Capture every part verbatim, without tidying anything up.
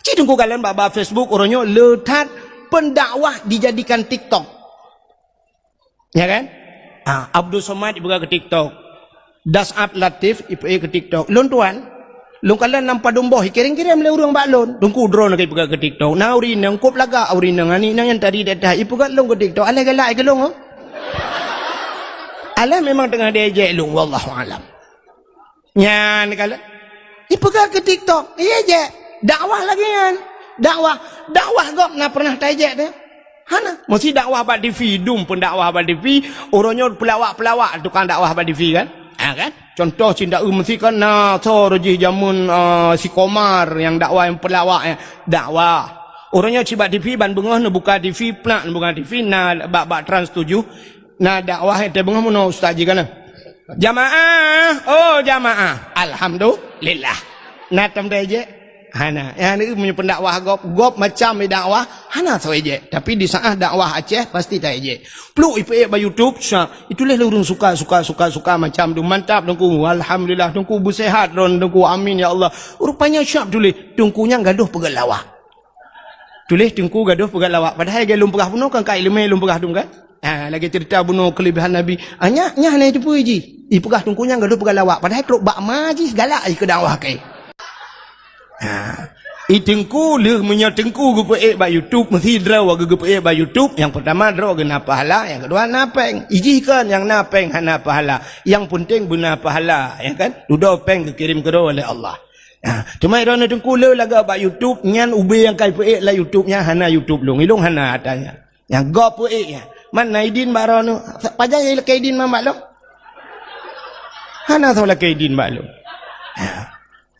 Cit teungku kalon bak-bak Facebook uroe nyoe le that pendakwah dijadikan TikTok. Ya kan? Ah, Abdul Somad ipeugah keu TikTok. Das'at Latif ipeugah keu TikTok. Lôn tuan, lôn kalon lam padum boh, ikirém-kirém lé ureuëng bak lôn. Teungku droeneuh ka ipeugah keu TikTok. Na ureuëng inong kop lagak ureuëng inong, aneuk inong nyang tadi dak that ipeugah lôn keu TikTok. Alah galak keu lôn, oh. Alah memang teungoh diejek lôn, wallahu alam. Nyan kalon. Ipeugah keu TikTok, iya je. Dakwah lagée nyan. Dakwah, dakwah gob na pernah taijek teuh? Hana. Mesti dakwah bak T V, dum pun dakwah bak T V. Uroe nyoe pelawak-pelawak tukang dakwah bak T V kan? Ha kan? Contoh cinta eu mesti kan na so jih jameun, ah, si Komar nyang dakwah nyang pelawak nyan. Dakwah. Uroe nyoe cit bak T V ban beungoh neubuka T V, plak neubuka T V na bak, bak Trans tujuh. Na dakwah nyang teubeungoh meunoe ustaz jih kana. Jamaah, oh jamaah. Alhamdulillah. Na tom taijek? Hana. Nyang ni meunyoe pendakwah gob, gob macam dakwah, hana soe ijek. Tapi di saat dakwah Aceh pasti taijek. Pluk ipeuék bak YouTube, sa, ituléh lé ureuëng suka, suka, suka, suka macam tu. Mantap teungku. Alhamdulillah teungku beusehat droen teungku. Amin ya Allah. Rupanya siap tuléh. Teungku nyang gadoh peugah lawak. Tuléh teungku gadoh peugah lawak. Padahai lagée lôn peugah bunoe kan kai leumé lôn peugah dum kan? Ha, lagée cerita bunoe kelebihan Nabi. Ah, nyak, nyak hana teupeue jih. Ipeugah teungku nyang gadoh peugah lawak. Padahai trok bak ma jih galak jih keu dakwah keu. Ha. I teungku lheueh meunyoe teungku geupeuék bak YouTube, meusi droe geu-, geupeuék bak YouTube. Nyang peurtama droe geu na pahala, nyang keudua na péng. Ijih kon nyang na péng hana pahala. Nyang peunteng beuna pahala, ya kan? Dudoe péng geukirém keudroe lé Allah. Ha, teuma droeneuh teungku le lagak bak YouTube, nyan ubé nyang kai peuék lam YouTube nyan hana YouTube lôn. Ilôn hana ata nyan. Nyang gob peuék nyan. Man na idin bak droeneuh? Pajan nyang lakée idin man bak lôn? Hana soe lakée idin bak lôn. Ha.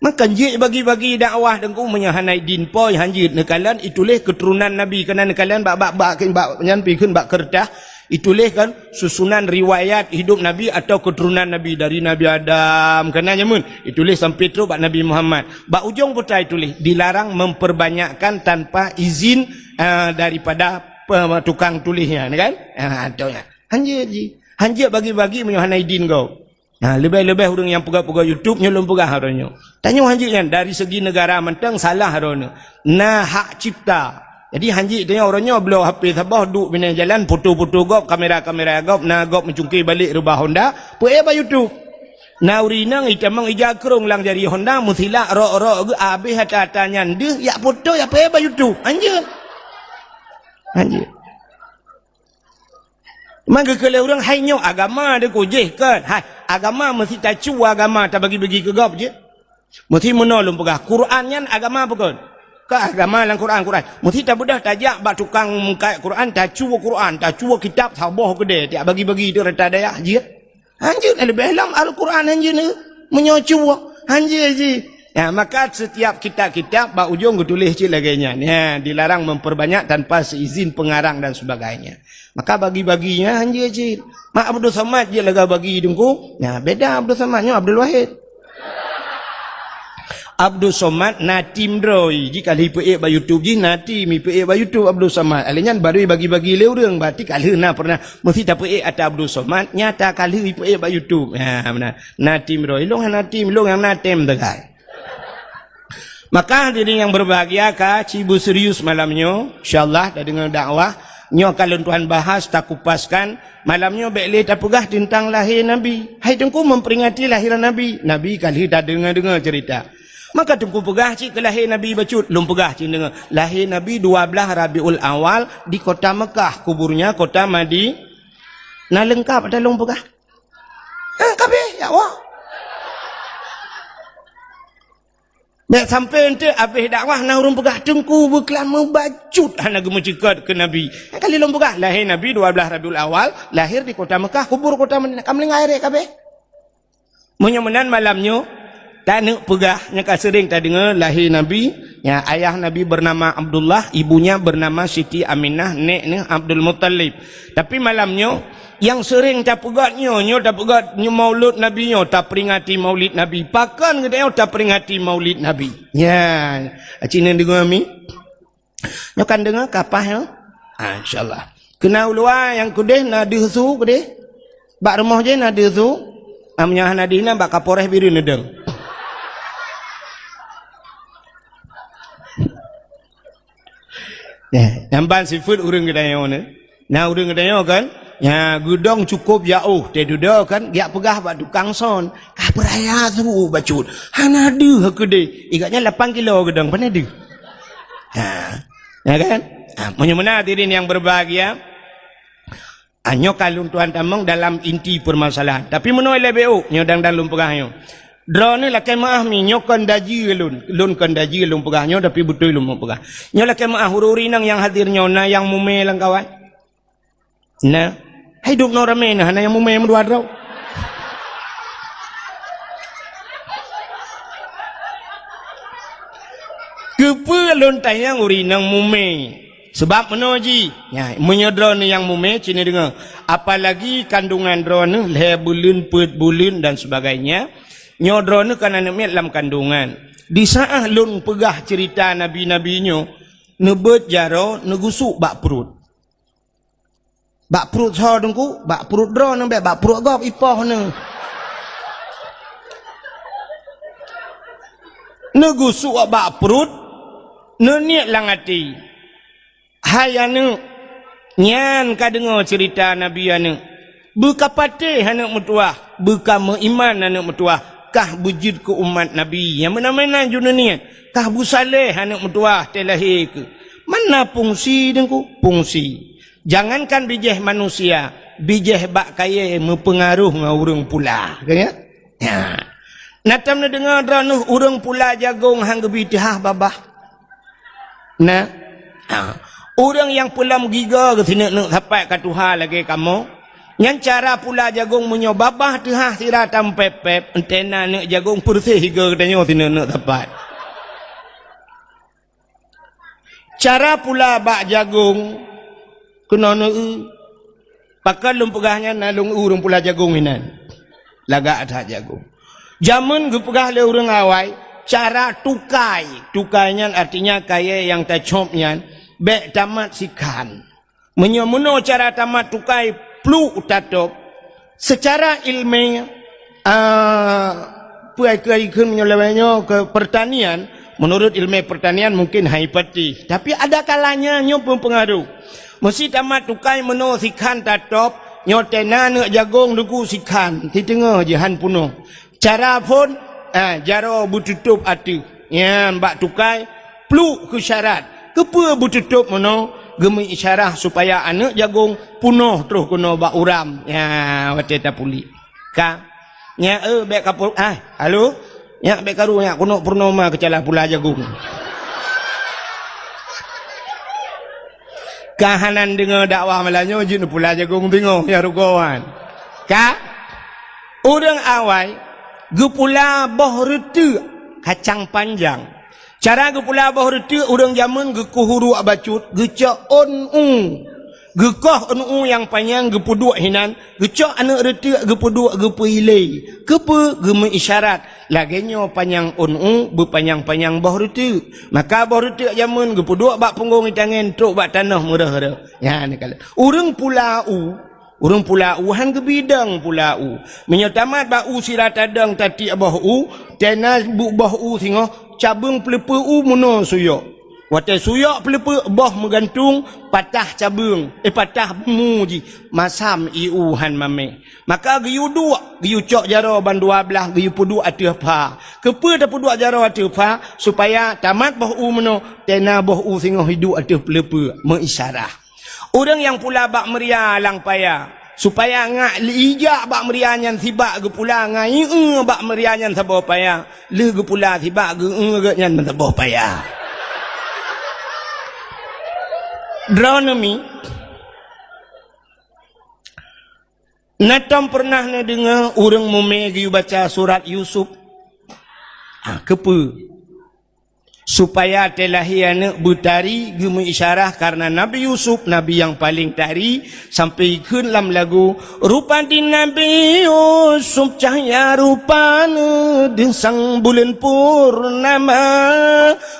Maka jeuet bagi-bagi dakwah teungku meunyoe hana idin poi hanjeuet neukalon ituléh keuturonan Nabi keunan neukalon bak, bak, bak, bak nyan pi kheun bak keureutah. Ituléh kan susunan riwayat hidup Nabi atau keturunan Nabi dari Nabi Adam. Keunan jameun ituléh sampai trok bak Nabi Muhammad. Bak ujong buta ituléh dilarang memperbanyakkan tanpa izin, ah, daripada pe-, tukang tuléh nyan kan? Ah, tu nyan. Hanjeuet jih. Hanjeuet bagi-bagi meunyoe hana idin gob. Nah, leubeh-leubeh ureuëng nyang peugah-peugah YouTube nyoe lôn peugah uroe nyoe. Tanyoe hanjeuet nyan dari segi negara mantong salah droeneuh. Na hak cipta. Jadi hanjeuet tanyoe uroe nyoe bloe H P saboh duek binéh jalan foto-foto gob, kamera-kamera gob, na gob meucungké balek reubah Honda, peuék bak YouTube. Na ureuëng inong itamong ija krong lam jari Honda meusilak rok-rok geuh abéh ata-ata nyan deuh yak foto yak peuék bak YouTube. Hanjeuet. Hanjeuet. Maka keu lé ureuëng hai nyoe agama deuh kujih kon. Hai, agama meusi tacu agama tabagi-bagi keu gob jih. Meusi meunoe lôn peugah, Quran nyan agama peue kon? Ka agama lam Quran, Quran. Meusi tabeudôh tajak bak tukang meukat Quran, tacu Quran, tacu kitab saboh keudée, tiak bagi-bagi tu rata dayah jih. Hanjeuet leubeh lom Al-Quran hanjeuet ni. Meunyoe cuba, hanjeuet jih. Ya, maka setiap kitab-kitab bak ujong geutuléh cit lagée nyan. Ya, dilarang memperbanyak tanpa seizin pengarang dan sebagainya. Maka bagi-bagi nyan hanjeuet cit. Mak Abdul Somad jeuet lagak bagi teungku. Ya, beda Abdul Somad nyoe Abdul Wahid. Abdul Somad na tim droe, jih ka lheueh peuék bak YouTube jih, na tim ipeuék bak YouTube Abdul Somad. Alèh nyan baru bagi-bagi lé ureuëng, berarti ka lheueh na pernah meusi tapeuék ata Abdul Somad, nyata ka lheueh ipeuék bak YouTube. Ha, beuna. Na tim droe, ilôn hana tim, ilôn nyang na tem teukai. Maka hadirin yang berbahagia ka ci beuserius malam nyoe, insyaallah tadeungoe dakwah nyoe ka lôn tuan bahas, takupaskan. Malam nyoe bék lé tapeugah teuntang lahé Nabi. Hai teungku memperingati lahiran Nabi, Nabi ka lheueh tadeungoe-deungoe cerita. Maka teungku peugah cit keu lahé Nabi bacut, lôn peugah cit deungoe. Lahé Nabi dua belas Rabiul Awal di kota Mekah, kuburnya kota Madi-, na leungkap ata lôn peugah? Ha, ka abéh, ya Allah. Bék sampai eunteuk abéh dakwah na ureuëng peugah teungku beuklam meubacut hana geumeuceukat keu Nabi. Nyang kali lôn peugah, lahé Nabi dua belas Rabiul Awal, lahir di kota Mekah, kubur kota Madinah. Ka meulinggai rek kabéh. Meunyoe meunan malam nyoe, taneuk peugah nyang ka seuring tadeungoe lahé Nabi, ya, ayah Nabi bernama Abdullah, ibunya bernama Siti Aminah, nek neuh Abdul Muttalib. Tapi malam nyoe, nyang seuring tapeugét nyoe, nyoe tapeugét nyoe maulud Nabi nyoe, taperingati maulid Nabi. Pakon geutanyoe taperingati maulid Nabi? Nyan, aci neudeungoe mi? Nyoe kan deungoe kapah nyoe? Ah, insyaallah. Keunan u luwa nyang keudeh na deuh su keudeh? Bak rumoh jih na deuh su? Ah, meunyoe hana deuh na bak Kapolres Bireuen neudong. Eh, nyang ban sifeuet ureuëng geutanyoe ni. Nah, ureuëng geutanyoe kan, nya geudong cukup jaoh, teududoe kan, geujak peugah bak tukang son, "Ka beuraya su bacut, hana deuh keudeh." Igat nyan lapan kilo geudong, pane deuh. Ha, ya kan? Ha, meunyoe meunan hadirin yang berbahagia, ah, nyoe ka lôn tuan tamong dalam inti permasalahan. Tapi meunoe lé B O, nyoe dang-dang lôn peugah nyoe. Droeneuh lakée meuáh mi, nyoe kon daji lôn. Lôn kon daji lôn peugah nyoe, tapi beutôi lôn peugah. Nyoe lakée meuáh ureuëng inong nyang hadir nyoe na nyang mumé lam kawan. Nah, hai dum noe ramé na hana nyang mumé meudua droe. Keupeue lôn tanyong ureuëng inong mumé? Sabab meunoe jih, nya, meunyoe droeneuh nyang mumé, ci neudeungoe, apalagi kandungan droeneuh lhée buleuen, peuet buleuen dan sebagainya, nyoe droeneuh kan aneuëk miet lam kandungan. Di saát lôn peugah ceurita nabi-nabi nyoe, neubeuet jaroe, neugusuk bak pruet. Bak pruet soe Teungku? Bak pruet droeneuh bék, bak pruet gob ipoh neuh. Neugusuk bak pruet, neuniet lam até, "Hai aneuëk, nyan ka deungoe ceurita nabi aneuëk. Beuka patéh aneuëk meutuwah, beuka meuiman aneuëk meutuwah, kah beujeuet keu umat nabi." Nyang meunan-meunan ju neuniet, "Kah beusaléh aneuëk meutuwah teuh lahé keuh." Mana fungsi Teungku? Fungsi. Jangankan bijéh manusia, bijéh bak kayée meupeungaroh ngon ureuëng pula. Ka nyan? Nya. Na tom neudeungoe droeneuh ureuëng pula jagong han geubi teuhah babah? Na. Ha. Ureuëng nyang peulom gigoe geuh sineuk-neuk sapat ka tuha lagée kamoe, nyan cara pula jagong meunyoe babah teuhah sira tampép-pép, entena neuk jagong peureuseh gigoe geutanyoe sineuk-neuk sapat. Cara pula bak jagong keunoe neueu. Pakon lôn peugah nyan, na lôn eu ureuëng pula jagong inan. Lagak that jagong. Jameun geupeugah lé ureuëng awai, cara tukai. Tukai nyan artinya kayée nyang tacop nyan bék tamat sikhan. Meunyoe meunoe cara tamat tukai pluek tatôb, seucara iéleumé, ah, peue keu ikheun meunyoe lawét nyoe keu peurtanian, meunurot iéleumé peurtanian mungken hai pati. Tapi ada kalanya nyoe meupeungaroh. Meusi tamat tukai meunoe sikhan tatôb, nyoe tena neuk jagong Teungku sikhan, siteungoh jih han peunoh. Cara phon, ah, jaroe beututôb ateueh. Nyan bak tukai, pluek keu syarat. Keupeue beututôb meunoe? Geumeuisyarah supaya aneuëk jagong peunoh troh keunoe bak uram. Nya, watée tapuléh. Ka. Nyak, eh, bék ka pu-, ah, halo? Nyak bék karu, nyak keunoe purnoma keucalah pula jagong. Ka hana deungoe dakwah malam nyoe jeuet pula jagong bingoh ya rugoe wan. Ka? Ureuëng awai geupula boh reuteuek kacang panjang. Cara geupula boh reuteuek ureuëng jameun geukuh uruek bacut, geucok ôn u. Geukoh ôn u nyang panyang geupeuduek hinan, geucok aneuëk reuteuek geupeuduek geupeuilée. Keupeue geumeuisyarat? Lagée nyoe panyang ôn u beupanyang-panyang boh reuteuek. Maka boh reuteuek jameun geupeuduek bak punggong itangen trok bak tanoh meureuh-reuh. Nyan ka lheueh. Ureuëng pula u, ureuëng pula u han geubidong pula u. Meunyoe tamat bak u sira tadong tatiek boh u, tena bu-, boh u singoh cabeueng peuleupeue u meunoe suyok. Watée suyok peuleupeue boh meugantung patah cabeueng, eh, patah bumu jih, masam ié u han mamèh. Maka geuyue duek, geuyue cok jaroe ban dua blaih, geuyue peuduek ateueh pha. Keupeue tapeuduek jaroe ateueh pha? Supaya tamat boh u meunoe, tena boh u singoh iduek ateueh peuleupeue, meuisyarah. Ureuëng nyang pula bak meuria lam paya, supaya ngak ijak bak meuria nyan sibak geupula ngon ié bak meuria nyan saboh paya, lheueh geupula sibak geu-, geuh nyan meusaboh paya. Droeneuh mi, na tom peureunah neudeungoe ureuëng mumè geuyue baca surat Yusuf? Ah, keupeue? Supaya teulahé aneuëk beutari, geumeuisyarah karena Nabi Yusuf, nabi nyang paleng tari, sampai ikheun lam lagu, "Rupa di Nabi Yusuf cahya rupane, deusang buleuen purnama."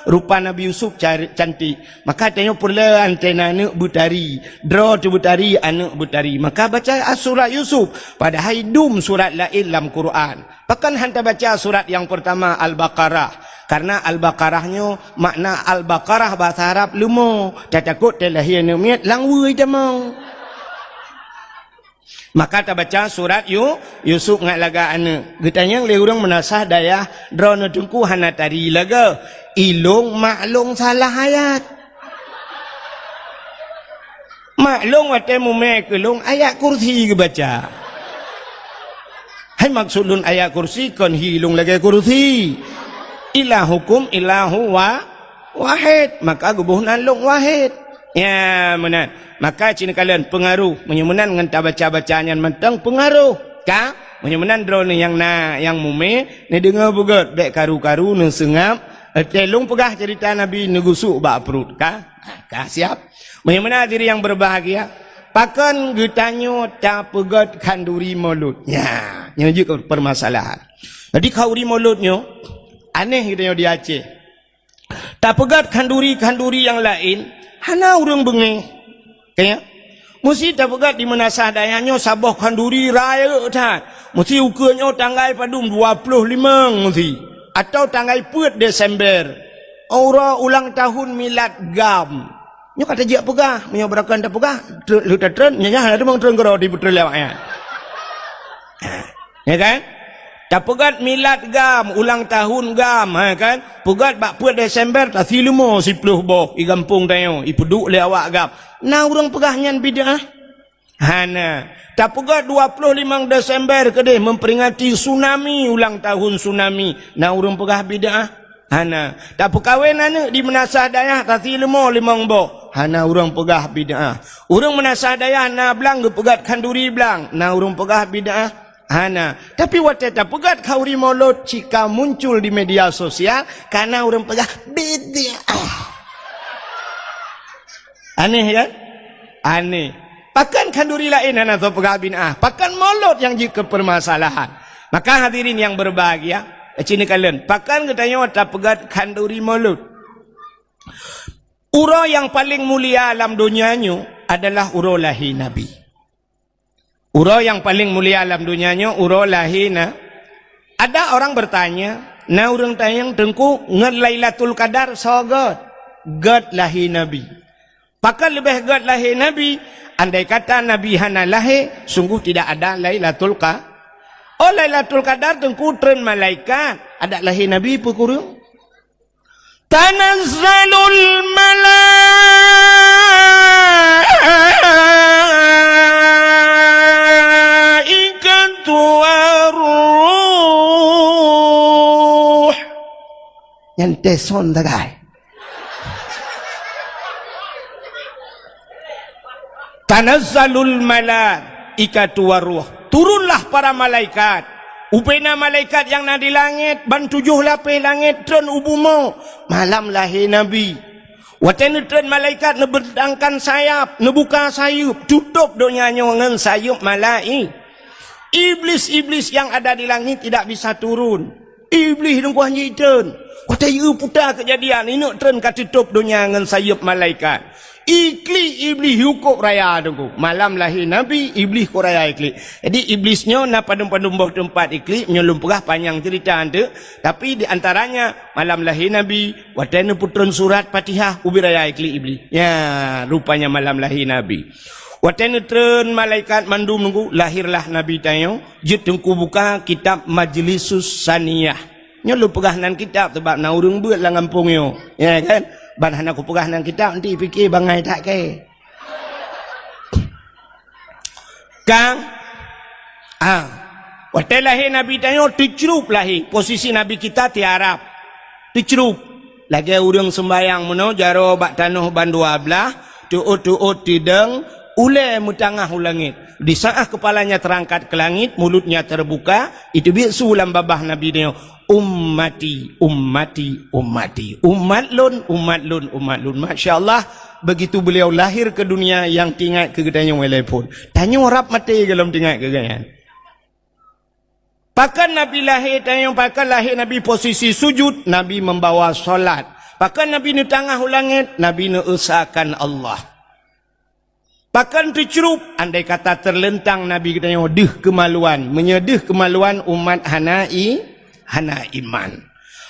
Rupa Nabi Yusuf car-, cantik. Maka tanyoe peureulèe antena aneuëk beutari, droe teuh beutari, aneuëk beutari. Maka baca surat Yusuf, padahai dum surat laén lam Quran. Pakon han tabaca surat nyang peurtama Al-Baqarah? Karena Al-Baqarah nyoe, makna Al-Baqarah bahasa Arab leumo, tatakot talahé aneuëk miet lam weueh tamong. Maka tabaca surat Yu-, Yusuf ngat lagak aneuëk. Geutanyong lé ureuëng meunasah dayah, "Droeneueh Teungku hana tari lagak, ilong maklong salah ayat." Maklong watée mumé keu lôn ayat kursi geubaca. Hai maksud lôn ayat kursi kon hi lôn lagée kursi. Ilahukum ilahu wa-, wahid. Maka geuboh nan lôn wahid. Ya, meunan. Maka cit neukalon peungaroh. Meunyoe meunan ngon tabaca-baca nyan mantong peungaroh. Ka? Meunyoe meunan droeneueh nyang na, nyang mumé, neudeungoe beugét, bék karu-karu, neuseungab. Oke, lôn peugah ceurita Nabi neugusuk bak pruet. Ka? Ka siab. Meunyoe meunan hadirin yang berbahagia, pakon geutanyoe tapeugét khanduri Maulud? Nya, nyoe jeuet keu permasalahan. Jadi khanduri Maulud nyoe aneh geutanyoe di Aceh. Tapeugét khanduri-khanduri nyang laén, hana ureuëng beungéh. Kaya? Meusti tapeugét di meunasah dayah nyoe saboh khanduri rayeuk that. Meusti ukeue nyoe tanggai padum, dua ploh limong meusti. Atau tanggai peuet Desember. Uroe ulang tahun milad GAM. Nyoe ka tajak peugah, meunyoe beurakan tapeugah, tre-, lheueh tatreun, nyan hana teumang treun keudroe di peutrön lewat nyan. Ya kan? Tapeugét milad GAM, ulang tahun GAM, ha kan? Peugét bak peuet Desember, tasi leumo siploh boh, i gampông tanyoe, ipeuduek lé awak GAM. Na ureuëng peugah nyan bid'ah? Hana. Tapeugét dua ploh limong Desember keudeh memperingati tsunami, ulang tahun tsunami. Na ureuëng peugah bid'ah? Hana. Tapeukawen aneuëk di meunasah dayah, tasi leumo limong boh. Hana ureuëng peugah bid'ah. Ureuëng meunasah dayah na blang geupeugét khanduri blang. Na ureuëng peugah bid'ah? Hana. Tapi watée tapeugét khanduri Maulud, cit ka muncul di media sosial, ka na ureuëng peugah bid'ah. Aneh kan? Aneh. Pakon khanduri laén hana soe peugah bid'ah? Pakon Maulud nyang jeuet keu permasalahan? Maka hadirin yang berbahagia, cit neukalon, pakon geutanyoe tapeugét khanduri Maulud? Uroe nyang paleng mulia lam donya nyoe adalah uroe lahé Nabi. Uroe nyang paleng mulia lam donya nyoe uroe lahé na. Ada orang bertanya, na ureuëng tanyong, "Teungku, ngon Lailatul Qadar soe gét?" Gét lahé Nabi. Pakon leubeh gét lahé Nabi? Andai kata Nabi hana lahé, sungguh tidak ada Lailatul Qa-, oh, Lailatul Qadar Teungku treun malaikat, adak lahé Nabi peue kureueng? Tanazzalul malaikatu waruh. Nyan teson tagai. Tanazzalul malaikatu waruh. Turunlah para malaikat. Ubena malaikat nyang na di langét, ban tujoh lapéh langét treun u bumoe. Malam lahé Nabi. Watée neutreun malaikat neubentangkan sayap, neubuka sayeuep, tutôb donya nyoe ngon sayeuep malai-, Iblis-iblis yang ada di langit tidak bisa turun. Iblih deungon jitreun. Watée yue puta keujadian, ineuk treun ka teutôb donya ngon sayeuep malaikat. Iklik Iblih yue kôb raya deungon. Malam lahé Nabi, Iblih kôb raya iklik. Jadi Iblih nyoe na padum-padum boh teumpat iklik, nyoe lôn peugah panyang ceurita anteuk. Tapi di antaranya malam lahé Nabi, watée neupeutreun surat Fatihah, ubit raya iklik Iblih. Ya, rupanya malam lahé Nabi. Watée neutreun malaikat mandum nunggu, lahirlah Nabi tanyoe. Jeuet teungku buka kitab Majlisus Saniyah. Nyoe lôn peugah nan kitab sabab na ureuëng beuet lam gampông nyoe. Ya kan? Ban hana kupeugah nan kitab, nanti pike bangai that kée. Kang, ah, watée lahé Nabi tanyoe teucrup lahé, posisi Nabi kita tiarap. Teucrup. Lagée ureuëng seumbayang meunoe jaroe bak tanoh ban dua blaih, teuôt-teuôt tidong, ulée meutangah u langét. Di saat kepalanya terangkat ke langit, mulutnya terbuka, iteubiet su lam babah Nabi nyoe, "Ummati, ummati, ummati. Umat lôn, umat lôn, umat lôn." Masya Allah, begitu beliau lahir ke dunia, nyang teuingat keu geutanyoe lé phon. Tanyoe rab maté gohlom teuingat keu gobnyan. Pakon Nabi lahé, tanyoe pakon lahé Nabi posisi sujud, Nabi membawa salat. Pakon Nabi neutangah u langét, Nabi neuesakan Allah. Pakon teucrup, andai kata teuleuntang Nabi geutanyoe deuh keumaluan. Meunyoe deuh keumaluan, umat hana i-, hana iman.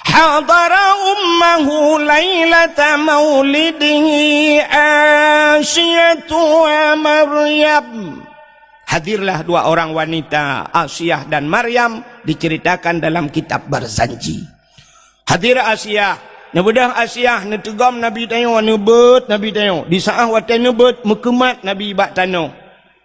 Hadara ummahu lailata maulidihi Asiyatu wa Maryam. Hadirlah dua orang wanita, Asiah dan Maryam, diceritakan dalam kitab Barzanji. Hadir Asiah, neubeudoh Asiah, neuteugom Nabi tanyoe, neubeuet Nabi tanyoe. Di saát watée neubeuet, meukeumat Nabi bak tanoh.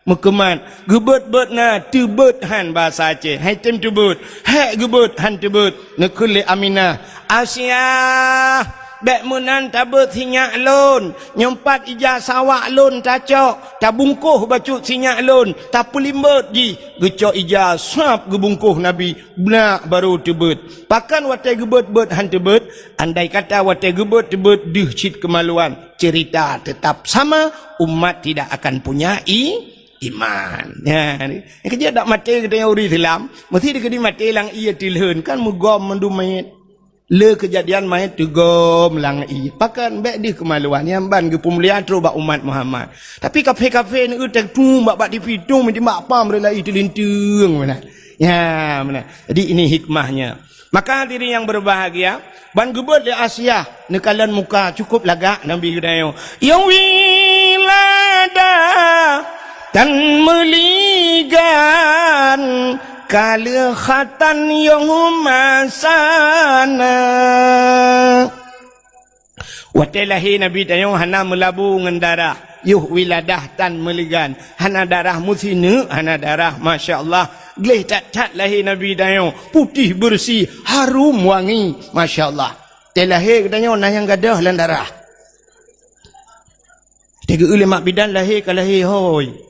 Meukeumat, geubeuet-beuet na, teubeuet han basa Aceh. Hai tem teubeuet, hék geubeuet han teubeuet. Neukheun lé Aminah, "Asiah, bék meunan tabeuet sinyak lôn. Nyoe pat ija sawak lôn tacok, tabungkôh bacut sinyak lôn, tapeulimbeuet jih." Geucok ija sab geubungkôh Nabi, beunak barô teubeuet. Pakon watée geubeuet-beuet han teubeuet? Andai kata watée geubeuet teubeuet deuh cit keumaluan, ceurita teutap sama, umat tidak akan punya i-, iman. Nyan, keujeuet dak maté geutanyoe ureuëng Islam, meusti dikeudi maté lam ié teulheun, kan meugom mandum manyét. Le keujadian manyét teugom lam ié. Pakon bék deuh keumaluan, nyan ban geupeumulia trok bak umat Muhammad. Tapi kafé-kafé neueu teutung bak, bak T V tung, meujimak pam rela i teulinteung meunan. Ya, meunan. Jadi ini hikmahnya. Maka hadirin yang berbahagia, ban geubeuet lé Asiah neukalon muka, cukup lagak Nabi geutanyoe. Nyang wiladah tan meuligan, kaleuh khatan yoh masana. Watée lahé Nabi tanyoe hana meulabu ngon darah, yoh wiladah tan meuligan, hana darah meusineuk, hana darah, masya Allah. Gleh that-that lahé Nabi tanyoe, putéh beureusi, harum wangi, masya Allah. Watée lahé geutanyoe na nyang gadôh lam darah. Teugeue lé mak bidan lahé ka lahé hôi.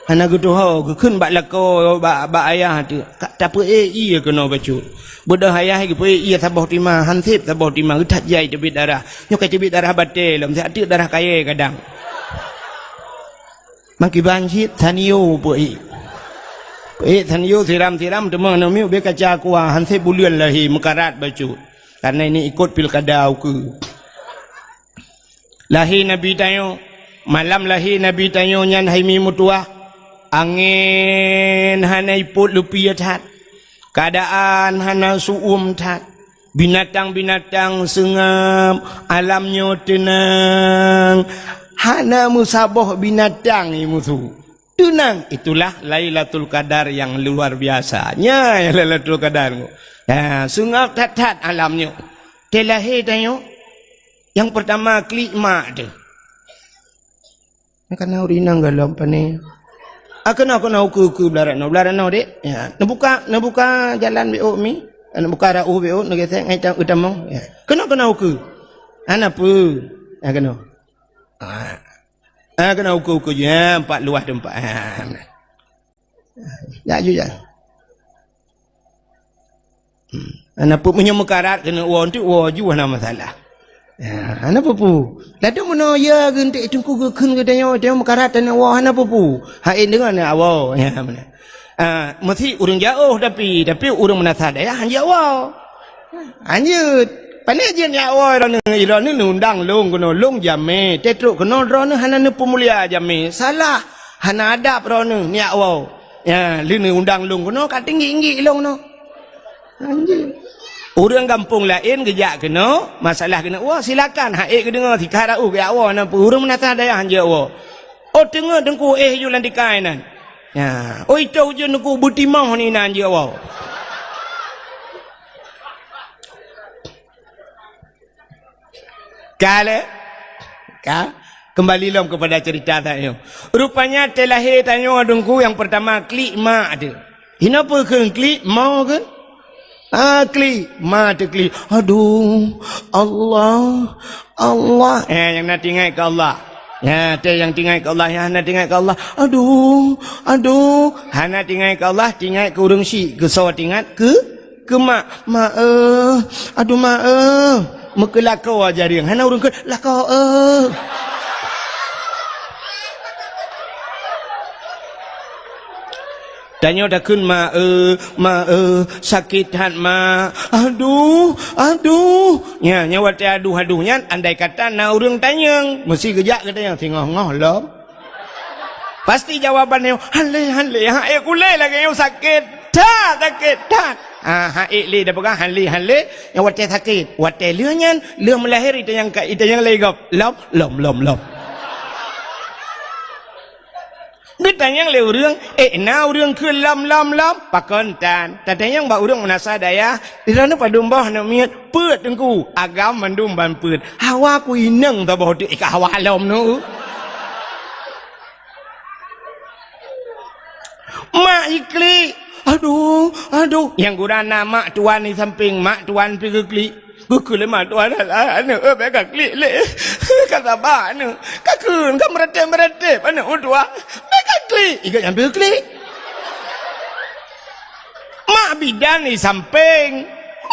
Hana geutuho, geukheun bak lakoe, bak, bak ayah teuh. Ka tapeuék ié keunoe bacut. Beudôh ayah geupeuék ié saboh tima, han sép saboh tima, geuthat jai teubiet darah. Nyoe ka teubiet darah batée lom, siat teuk darah kayée kadang. Mangkiban cit, sanio peuék. Peuék sanio siram-siram, teuma aneuk miet ubé kaca aqua, han sép buleuen lahé, meukarat bacut. Karena ini ikut pilkada ukeue. Lahé Nabi tanyoe, malam lahé Nabi tanyoe nyan hai mi meutuwah, angén hana ipot leupie that, keuadaan hana su'uem that, binatang-binatang seungab, alam nyoe teunang, hana meusaboh binatang i musu. Teunang, itulah Lailatul Qadar yang luar biasa. Nyan Lailatul Qadar. Ha, seungab that-that alam nyoe. Watée lahé tanyoe, nyang peurtama klik mak teuh. Nyan kana ureuëng inong gohlom pané. Ah, keunoe, keunoe, ukeue, ukeue, blah rot noe, blah rot noe, Dek. Ya, neubuka, neubuka jalan beuôk mi. Neubuka rot ueh beuôk, neugesek ngon itam, itam mong. Ya. Keunoe, keunoe, ukeue. Hana peue. Ya, keunoe. Ah. Ah, keunoe ukeue-ukeue jih, ha, empat luwah teumpat. Ha, nah. Jak ju jak. Hmm. Hana peue, meunyoe meukarat keuneuk woe, enteuk woe ju hana masalah. Ha, hana peue-peue. Ladôm meunoe ya geuh enteuk teungku geukheun geutanyoe, tanyoe meukarat taneuk woe, hana peue-peue. Hai deungon ya woe. Ya, meunan. Ah, meusti ureuëng jiôh tapi, tapi ureuëng meunasah dayah han jiôh woe. Anjeut, pané jeuet nyak woe droeneuh, droeneuh neuundang lôn keunoe, lôn jamé, teutrok keunoe droeneuh hana neupeumulia jamé. Salah, hana adab droeneuh nyak woe. Ya, lheueh neuundang lôn keunoe ka teunggik-nggik lôn keunoe. Anjeut. Ureuëng gampông laén geujak keunoe, masalah keuneuk woe, silakan, han ék geudeungoe, sikah raôh geujak woe, na peue ureuëng meunasah dayah han jeuet woe. Oh, teungoh teungku éh ju lam tikai nan. Ya, oi toh ujeuen teungku beutimoh ni nan jeuet woe. Ka lé? Ka? Kembali lom kepada cerita tanyoe. Rupanya watée lahé tanyoe teungku nyang pertama klik mak teuh. Hinoe peue kheun klik, mo kheun? Ah, klik, ma teuklik. Aduh, Allah, Allah. Eh, nyang na teuingat keu Allah. Ya, teuh nyang teuingat keu Allah, nyang hana teuingat keu Allah. Aduh, aduh, hana teuingat keu Allah, teuingat keu ureuëng syik, keu soe teuingat keu, keu mak. Mak, eh, aduh mak, eh. Meukeulakoe jareueng, hana ureuëng kheun, lakoe, eh. Tanyoe takheun, "Ma, eu, ma, eu, sakét that, ma. Aduh, aduh." Nya, nya watée aduh-aduh nyan, andai kata na ureuëng tanyong, meusti geujak keu tanyong, singoh-ngoh lom. Pasti jawaban nyoe, "Hale, hale, ha, eh, kulé lagée nyoe sakét." That sakét, that. Ah, ha ék lé dah peugah, han lé, han lé. Nyang watèe sakét, watèe lheueh nyan, lheueh meulahé, itanyong ka, itanyong lé gob. Lom, lom, lom, lom. Geutanyong lé ureueng, "Eh, na ureueng kheun lom, lom, lom?" Pakon tan? Tatanyong bak ureueng meunasah dayah, "Di droeneuh padum boh aneuk miet?" "Peuet, Teungku." "Agam mandum ban peuet." "Hawa ku inong saboh teuk, eh, ka hawa lom nyoe." Mak jiklik. Aduh, aduh. Nyang gura na mak tuan di sampéng, mak tuan pih geuklik. Geukheun lé mak tuan, "Alah, aneuk, eh, bèk kaklik lé. Ka saba aneuk. Kakheun, ka meuratéb-meuratéb aneuk meutuah. Bèk kaklik." Ikat nyan pih geuklik. Mak bidan di sampéng.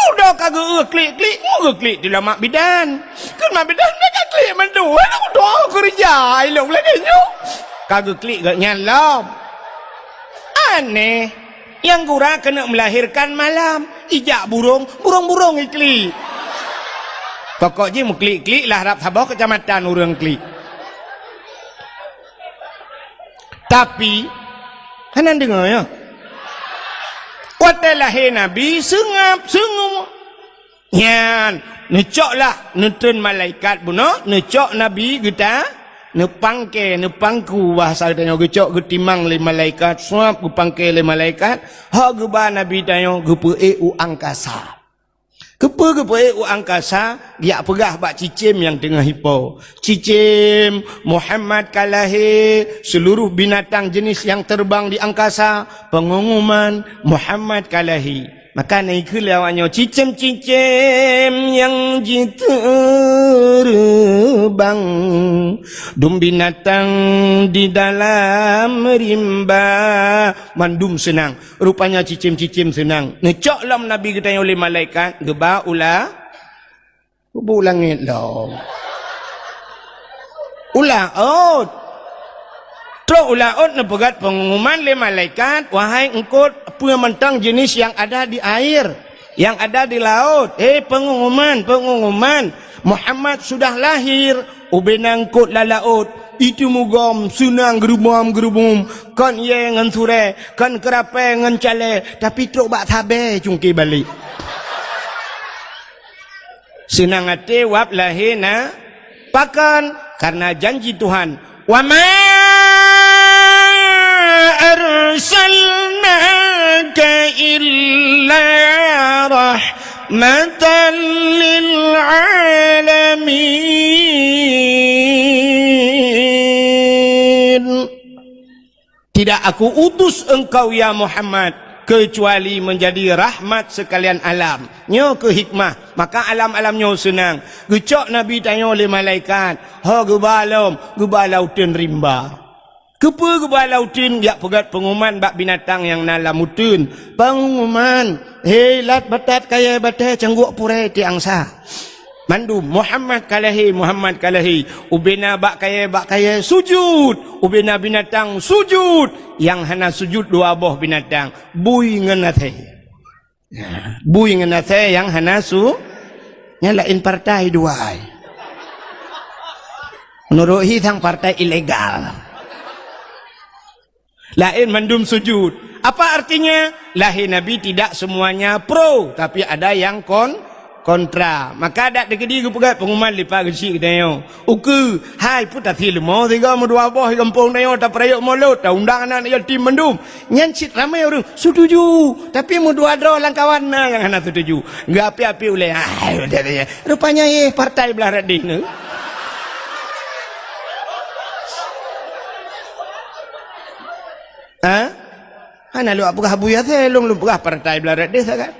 Udah ka geu-, geuklik-klik, geuklik di lom mak bidan. Kheun mak bidan, "Bèk kaklik mandum. Aneuk meutuah keureuja ilong lagèe nyoe." Ka geuklik geuh nyan lom. Aneh. Nyang gura keuneuk meulahérkan malam, ijak burông, burông-burông iklik. Pokok jih meuklik-klik lah rab saboh keucamatan ureueng klik. Tapi, hana deungoe nyoe. Watèe lahé Nabi, seungab, seungab. Nyan, neucok lah, neutreun malaikat bunoe, neucok Nabi geuta, neupangke, neupangku, bahasa geutanyoe geucok geutimang lé malaikat, suab geupangke lé malaikat, ho geuba Nabi tanyoe geupeuék u angkasa. Keupeue geupeuék u angkasa? Geujak peugah bak cicém nyang teungoh ipo, "Cicém, Muhammad ka lahé, seuluruh binatang jeunèh nyang teureubang di angkasa, peungumuman, Muhammad ka lahé." Maka na ikheun lé awaknyoe, "Cicém-cicém nyang jiteureubang, dum binatang di dalam rimba," mandum seunang. Rupanya cicém-cicém seunang. Neucok lom Nabi geutanyoe lé malaikat, geuba u la-, Geuba u langét lom. U laôt. Trok u laôt neupeugét peungumuman lé malaikat, "Wahai eungkôt, peue mantong jeunèh nyang ada di air, nyang ada di laôt, hei peungumuman, peungumuman, Muhammad sudah lahir." Ubena eungkôt lam laôt, iteumugom seunang geurubom-geurubom, kon yé ngon surée, kon keurapée ngon calée, tapi trok bak sabée cungké balek. Seunang até wab lahé na, pakon? Karena janji Tuhan, "Wa ma arsalnaka illa rahmatan lil alamin." Tidak Aku utus engkau, ya Muhammad, kecuali menjadi rahmat sekalian alam. Nyoe keuh hikmah, maka alam-alam nyoe seunang. Geucok Nabi tanyoe lé malaikat, ho geuba lom, geuba lauteun rimba. Keupeue geuba lauteun? Jak peugét peungumuman bak binatang nyang na lam uteun. Peungumuman, "Hei lat batat kayée batée cangguek purée tiang sa." Mandum, "Muhammad ka lahé, Muhammad ka lahé." Ubena bak kayée, bak kayée sujut, ubena binatang sujut. Nyang hana sujut dua boh binatang, bui ngon asée. Bui ngon asée nyang hana su-, nyang laén partai dua ai. Meunurot hi sang partai ilegal. Laén mandum sujud. Apa artinya? Lahé Nabi tidak semuanya pro, tapi ada yang kon-, kontra. Maka dak teukeudi geupeugét peungumuman lipat geuchik geutanyoe. Ukeue, hai peue tasie leumo sigoe meudua boh di gampông tanyoe tapeurayeuk mulod, taundang aneuk yatim mandum. Nyan cit ramé ureuëng, "Setuju." Tapi meudua droe lam kawan na nyang hana setuju. Geuapi-api ulée. Ah, rupanya, eh, partai blah rat deh nyoe. Ha? Hana lôn peugah Abu Yasir, lôn, lôn peugah partai blah rat deh sagai.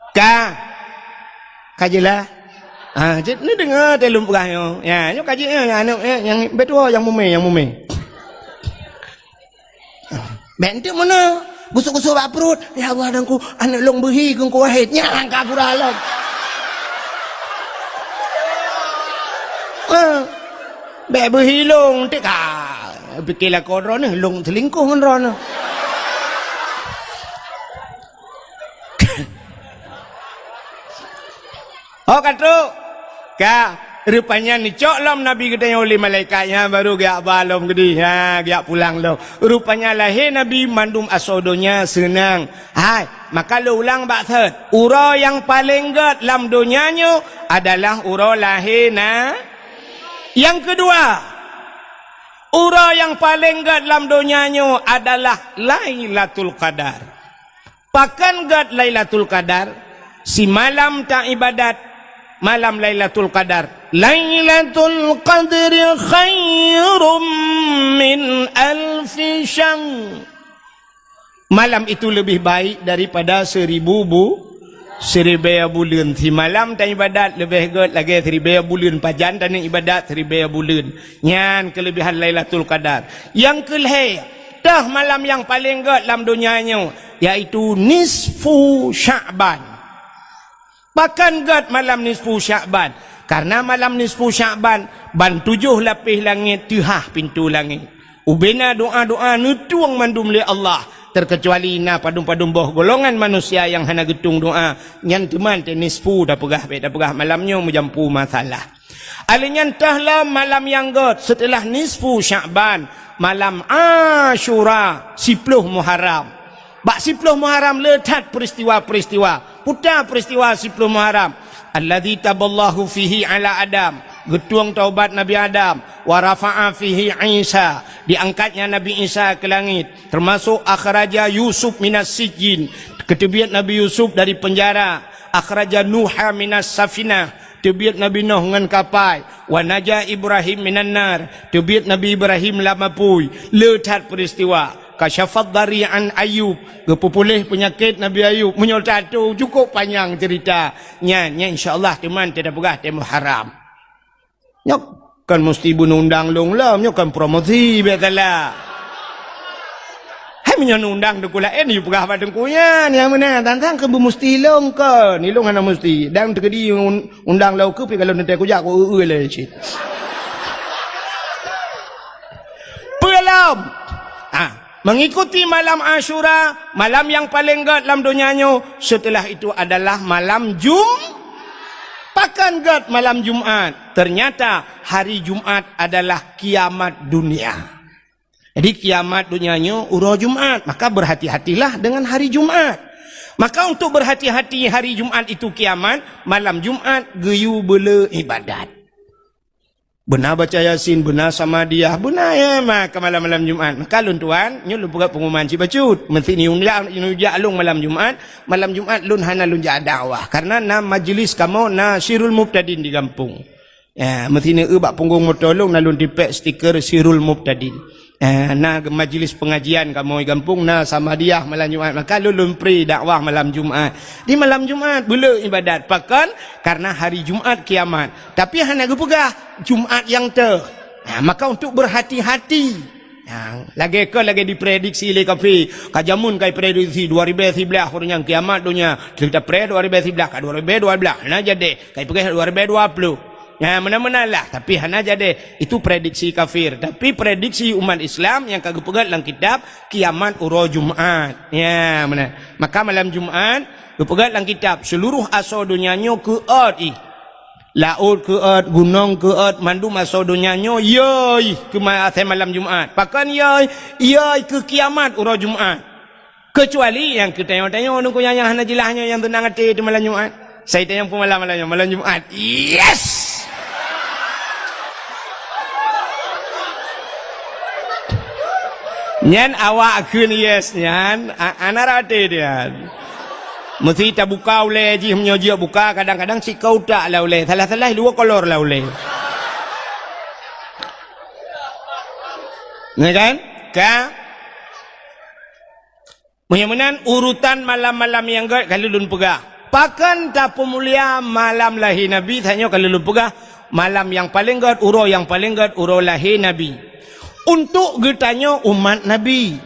Ka. Ka jeulaih. Ha, cit, neudeungoe teuh lôn peugah nyoe. Ya, nyoe ka jeuet nyoe, aneuk, eh, nyang beutôi nyang mumé, nyang mumé. Bèk enteuk meunoe, gusok-gusok bak pruet. "Ya Allah, Teungku, aneuk lôn beuhi keu Teungku Wahid." Nyan ka gura lom. Eh, bèk beuhi lôn, enteuk ka. Pike lakoe droeneuh, lôn seulingkoh ngon droeneuh. Oh, ka trok. Ka. Rupanya neucok lom Nabi geutanyoe lé malaikat, nyan baru geujak ba lom geudeh, ha, geujak pulang lom. Rupanya lahé Nabi mandum asoe donya seunang. Hai, maka lôn ulang bak thot, uroe nyang paleng gét lam donya nyoe adalah uroe lahé na. Nyang keudua, uroe nyang paleng gét lam donya nyoe adalah Lailatul Qadar. Pakon gét Lailatul Qadar? Simalam taibadat malam Lailatul Qadar. Lailatul Qadri khairum min alfi syahr. Malam itu lebih baik daripada seribu bu-, siribèe buleuen. Simalam taibadat leubeh gét lagèe siribèe buleuen. Pajan taneuk ibadat siribèe buleuen. Nyan keulebihan Lailatul Qadar. Nyang keulhèe, teuh malam nyang paleng gét lam donya nyoe, yaitu nisfu Sya'ban. Pakon gét malam nisfu Sya'ban? Karena malam nisfu Sya'ban, ban tujoh lapéh langét teuhah pintoe langét. Ubena doa-doa neutueng mandum lé Allah, terkecuali na padum-padum boh golongan manusia nyang hana geutueng doa, nyan teuma teuh nisfu tapeugah, bèk tapeugah malam nyoe meujampu masalah. Alèh nyan teuh lom malam nyang gét seuteulah nisfu Sya'ban, malam Asyura, siploh Muharram. Bak siploh Muharram le that peuristiwa-peuristiwa. Peue ta peuristiwa siploh Muharram? Alladzi taballahu fihi ala Adam, geutueng taubat Nabi Adam, wa rafa'a fihi Isa, diangkatnya Nabi Isa keu langét, teumasok akhraja Yusuf minas sijjin, geuteubiet Nabi Yusuf dari peunjara, akhraja Nuha minas safinah, teubiet Nabi Nuh ngon kapai, wa naja Ibrahim minan nar, teubiet Nabi Ibrahim lam apui, le that peuristiwa. Kasyafad dhari an Ayub, geupeupuléh peunyakét Nabi Ayub. Meunyoe tato cukôp panyang ceurita. Nyan, nyan insya Allah teuma teuh tapeugah teuh Muharram. Nyoe kon musti beuneundang lôn lom, nyoe kon promosi biasalah. Hai meunyoe neundang teungku laén, yue peugah bak teungku nyan, nyang meunan, tantang keu beumusti lôn kon, ilôn hana musti. Dan teukeudi un-, undang lôn keu pi kalau neutée kujak ku eu-eu lé cit. Peue lom? Ah, mengikuti malam Asyura, malam nyang paleng gét lam donya nyoe, setelah itu adalah malam Jum-, pakon gét malam Jumat? Ternyata hari Jumat adalah kiamat dunia. Jadi kiamat donya nyoe uroe Jumat, maka berhati-hatilah dengan hari Jumat. Maka untuk berhati-hati hari Jumat itu kiamat, malam Jumat geuyue beule ibadat. Beuna baca Yasin, beuna Samadiyah, beuna ya maka malam-malam Jumat. Maka lôn tuan, nyoe lôn peugah pengumuman cit bacut. Meusti ni undang, ni ujak lôn malam Jumat, malam Jumat lôn hana lôn jak dakwah. Karena na majlis kamoe na Sirul Mubtadin di gampông. Ya, meusti ni eu bak punggong moto lôn na lôn tipék stiker Sirul Mubtadin. Eh, na majlis pengajian kamoe gampông, na Samadiyah malam Jumat. Maka lôn lôn pri dakwah malam Jumat. Di malam Jumat beule ibadat. Pakon? Karena hari Jumat kiamat. Tapi hana geupeugah Jumat nyang teuh. Nah, maka untuk berhati-hati. Nah, lagée kon lagée diprediksi lé kafé. Ka jameun ka diprediksi dua ribée siblaih ureuëng nyang kiamat donya. Cerita pre dua ribée siblaih ka dua ribée dua blaih. Hana jadi. Ka dipeugah dua ribée dua ploh. Ya, meunan-meunan lah. Tapi hana jadi. Itu prediksi kafir. Tapi prediksi umat Islam nyang ka geupeugét lam kitab kiamat uroe Jumat. Ya, meunan. Maka malam Jumat geupeugét lam kitab, seluruh asoe donya nyoe keuôt ih. Laôt keuôt, gunong keuôt, mandum asoe donya nyoe yoi keu ma-, asai malam Jumat. Pakon yoi? Yoi keu kiamat uroe Jumat. Keucuali nyang keu tanyoe-tanyoe nungku nyang, nyang hana jeulaih nyoe nyang teunang até di malam Jumat. Sai tanyong peumalam malam nyoe, malam Jumat. Yes! Nyan awak kheun yes nyan, a-, ana rate nyan. Meusti tabuka ulée jih, meunyoe jeuet buka, kadang-kadang sikau tak lah ulée, salah-salah dua kolor lah ulée. Ya kan? Ka? Meunyoe meunan urutan malam-malam nyang gét ka lheueh lôn peugah. Pakon tapeumulia malam lahé Nabi, tanyoe ka lheueh lôn peugah, malam nyang paleng gét, uroe nyang paleng gét, uroe lahé Nabi. Untuk geutanyoe umat Nabi.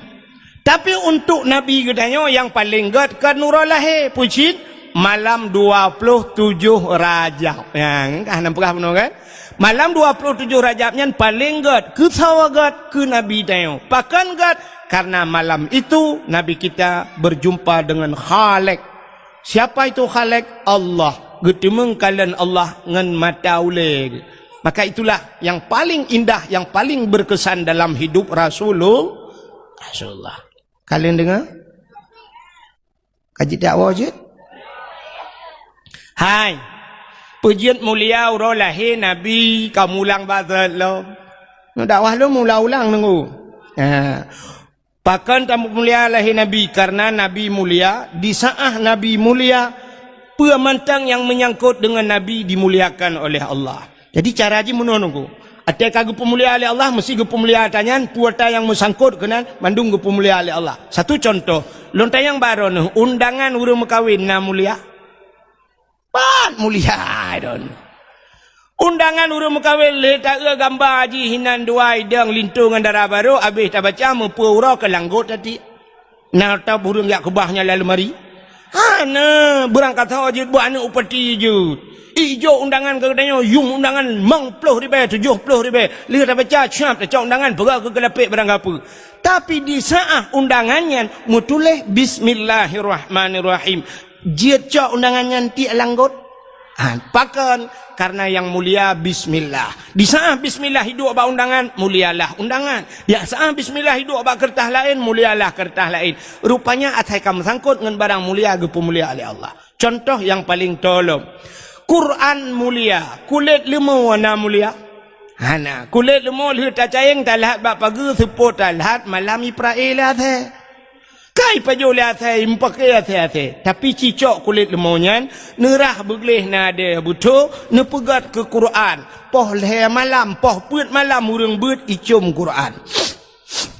Tapi untuk Nabi geutanyoe nyang paleng gét kon uroe lahé, peue cit? Malam dua ploh tujoh Rajab. Nyang ka hana peugah bunoe kan? Malam dua ploh tujoh Rajab nyan paleng gét, keu sawa gét, keu Nabi tanyoe. Pakon gét? Karena malam itu Nabi kita berjumpa dengan Khalik. Siapa itu Khalik? Allah. Geuteumeung kalon Allah ngon mata ulée. Maka itulah yang paling indah, yang paling berkesan dalam hidup Rasulul-, Rasulullah. Kalon deungoe? Ka jeuet dakwah jeuet? Hai. Peue jeuet mulia uroe lahé Nabi ka mulang bak zat lom. Nyoe dakwah lôn ulang-ulang nunggu. Ha. Pakon tamulia lahé Nabi? Karena Nabi mulia, di saat Nabi mulia, peue mantong nyang menyangkut dengan Nabi dimuliakan oleh Allah. Jadi cara jih meunoe nunggu. Até ka geupeumulia lé Allah, meusti geupeumulia ata nyan, peue ata nyang meusangkot keunan, mandum geupeumulia lé Allah. Satu contoh, lôn tanyong bak droeneuh, undangan ureuëng meukawen na mulia? Pat mulia droeneuh. Undangan ureuëng meukawen lé taeu gamba jih hinan dua idong linto ngon dara barô, abéh tabaca meupeu uroe keu langgot até. Na ata bureueng jak keubah nyan lam leumari? Hana, beurangkasoe jeuet buet aneuëk upati jeuet. Ijok undangan keu geutanyoe, yum undangan limong ploh ribée, tujoh ploh ribée. Lheueh tabaca, siab tacok undangan, peugah keu keulapék barang gapeue. Tapi di saat undangan nyan meutuléh, "Bismillahirrahmanirrahim." Jeuet cok undangan nyan tiek langgot. Ha, pakon? Karena yang mulia bismillah. Di saat bismillah iduek bak undangan, mulialah undangan. Di saat bismillah iduek bak keureutah laén, mulialah keureutah laén. Rupanya asai ka meusangkot ngon barang mulia geupeumulia lé Allah. Contoh nyang paleng tolom. Quran mulia, kulét leumo na mulia? Hana. Kulét leumo lheueh tacayeng talhat bak pageue, seupôt talhat malam iprae lé asai. Kai pajoh lé asai, meupaké asai-asai. Tapi cicok kulét leumo nyan, neurah beugleh nadé beutho, neupeugét keu Quran. Poh lhée malam, poh peuet malam ureuëng beuet icom Quran.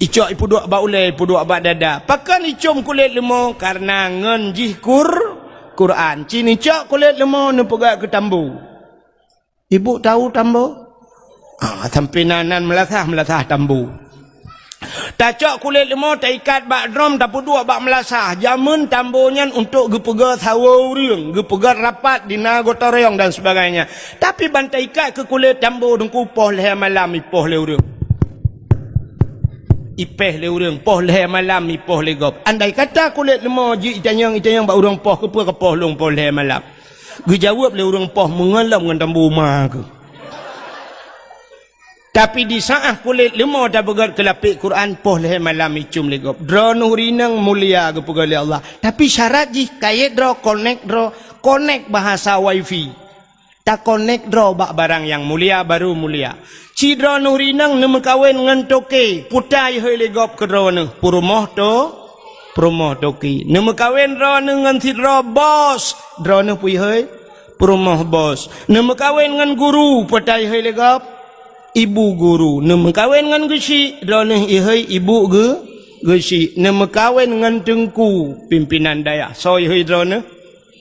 Icok ipeuduek bak ulée, ipeuduek bak dada. Pakon icom kulét leumo? Karena ngon jih Qur-, Quran. Ci neucok kulét leumo neupeugét keu tambo. Ibu tahu tambo? Ah, sampai nan, nan meulasah, meulasah tambo. Tacok kulét leumo, taikat bak drom, tapeuduek bak meulasah. Jameun tambo nyan untuk geupeugét sawoe ureuëng, geupeugét rapat di na gotong royong dan sebagainya. Tapi ban taikat keu kulét tambo teungku poh lhée malam ipoh lé ureuëng. Ipéh lé ureuëng, poh lhée malam ipoh lé gob. Andai kata kulét leumo jeuet itanyong, itanyong bak ureuëng poh, keupeue kapoh lôn poh lhée malam? Geujaweueb lé ureuëng poh meungon lom ngon tambo ma keuh. Tapi di saat kulét leumo tapeugét keu lapék Quran, poh lhée malam icom lé gob. Droeneuh rineueng mulia geupeugét lé Allah. Tapi syarat jih kayét droe, konek droe, konek bahasa wifi. Takonek droe bak barang nyang mulia, baru mulia. Ci droeneuh rineueng neumeukawen ngon toke, peue ta ihôi lé gob keu droeneuh? Peurumoh to-, peurumoh toke. Neumeukawen droeneuh ngon sidroe bos, droeneuh peue ihôi? Peurumoh bos. Neumeukawen ngon guru, peue ta ihôi lé gob? Ibu guru. Neumeukawen ngon geuchik, droeneuh ihôi ibu geu-, geuchik. Neumeukawen ngon teungku, pimpinan dayah, soe ihôi droeneuh?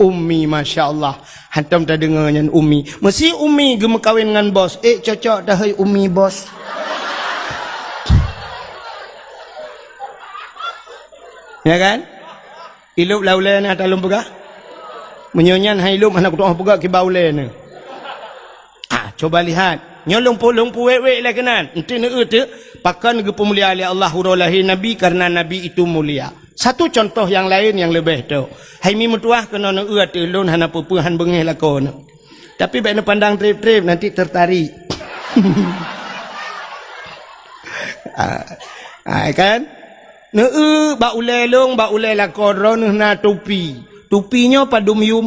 Umi, masya Allah. Hantom tadeungoe nyan umi. Meusi umi geumeukawen ngon bos. Eh, cocok dah, hei umi bos. Ya kan? Ilop lam ulée na talom peugah. Meunyoe nyan hai lop hana kutu'oh peugah kiban ulée na. Ah, coba lihat. Nyoe lôn pu-, lôn puwék-wék lé keunan. Enti neueu teuk, pakon geupeumulia lé Allah uroe lahé Nabi, karena Nabi itu mulia. Satu contoh nyang laén nyang leubeh tok. Hai mi meutuwah keunoe neueu ateueh lôn hana peue-peue han beungéh lakoe nyoe. Tapi bék neupandang treb-treb, nanti tertarik. Ah, ah, kan? Neueu bak ulée lôn, bak ulée lakoe droeneuh na tupi. Tupi nyoe padum yum?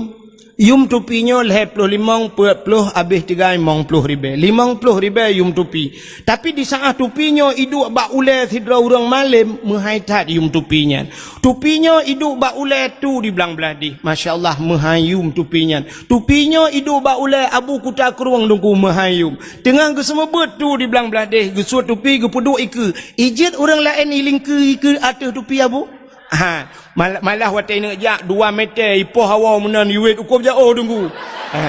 Yum tupi nyoe lhée ploh limong, peuet ploh, abéh tigai limong ploh ribée. Limong ploh ribée yum tupi. Tapi di saát tupi nyoe iduek bak ulée sidroe ureuëng malém, meuhai that yum tupi nyan. Tupi nyoe iduek bak ulée tu di blang blaih deh. Masya Allah, meuhai yum tupi nyan. Tupi nyoe iduek bak ulée Abu Kuta Krueng Teungku, meuhai yum. Teungoh geuseumeubeuet tu di blang blaih deh, geusuet tupi geupeuduek ikeue. Ijeuet ureuëng laén ilingkeue ikeue ateueh tupi Abu? Ha, mal-, malah watée neuk jak dua meter ipoh hawa meunan iwet ukob jaoh Teungku. Ha.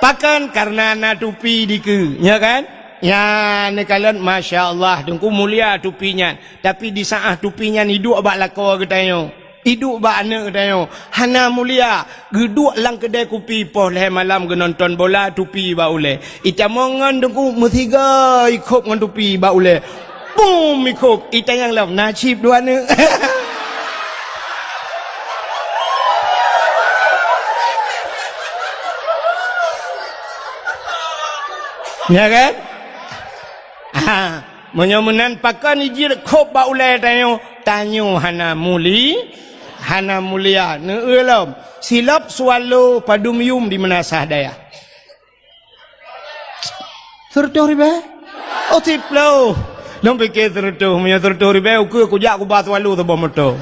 Pakon? Karena na tupi dikeue, nya kan? Ya, neukalon, masya Allah, Teungku mulia tupi nyan. Tapi di saát tupi nyan iduek bak lakoe geutanyoe. Iduek bak aneuëk geutanyoe, hana mulia, geuduek lam keudée kupi poh lhée malam geunonton bola, tupi bak ulée. Itamong ngon Teungku meusiga ikhop ngon tupi bak ulée. Bum ikhop, itanyong lom, na cit dua aneuëk. Ya kan? Ha, meunyoe meunan pakon ijeuet khôb bak ulée tanyoe, tanyoe hana muli, hana mulia. Neueu lom, silop swallow padum yum di meunasah dayah. Seureutôh ribée? Oh, siploh. Lôn pike seureutôh, meunyoe seureutôh ribée, ukeue kujak kuba swallow saboh moto.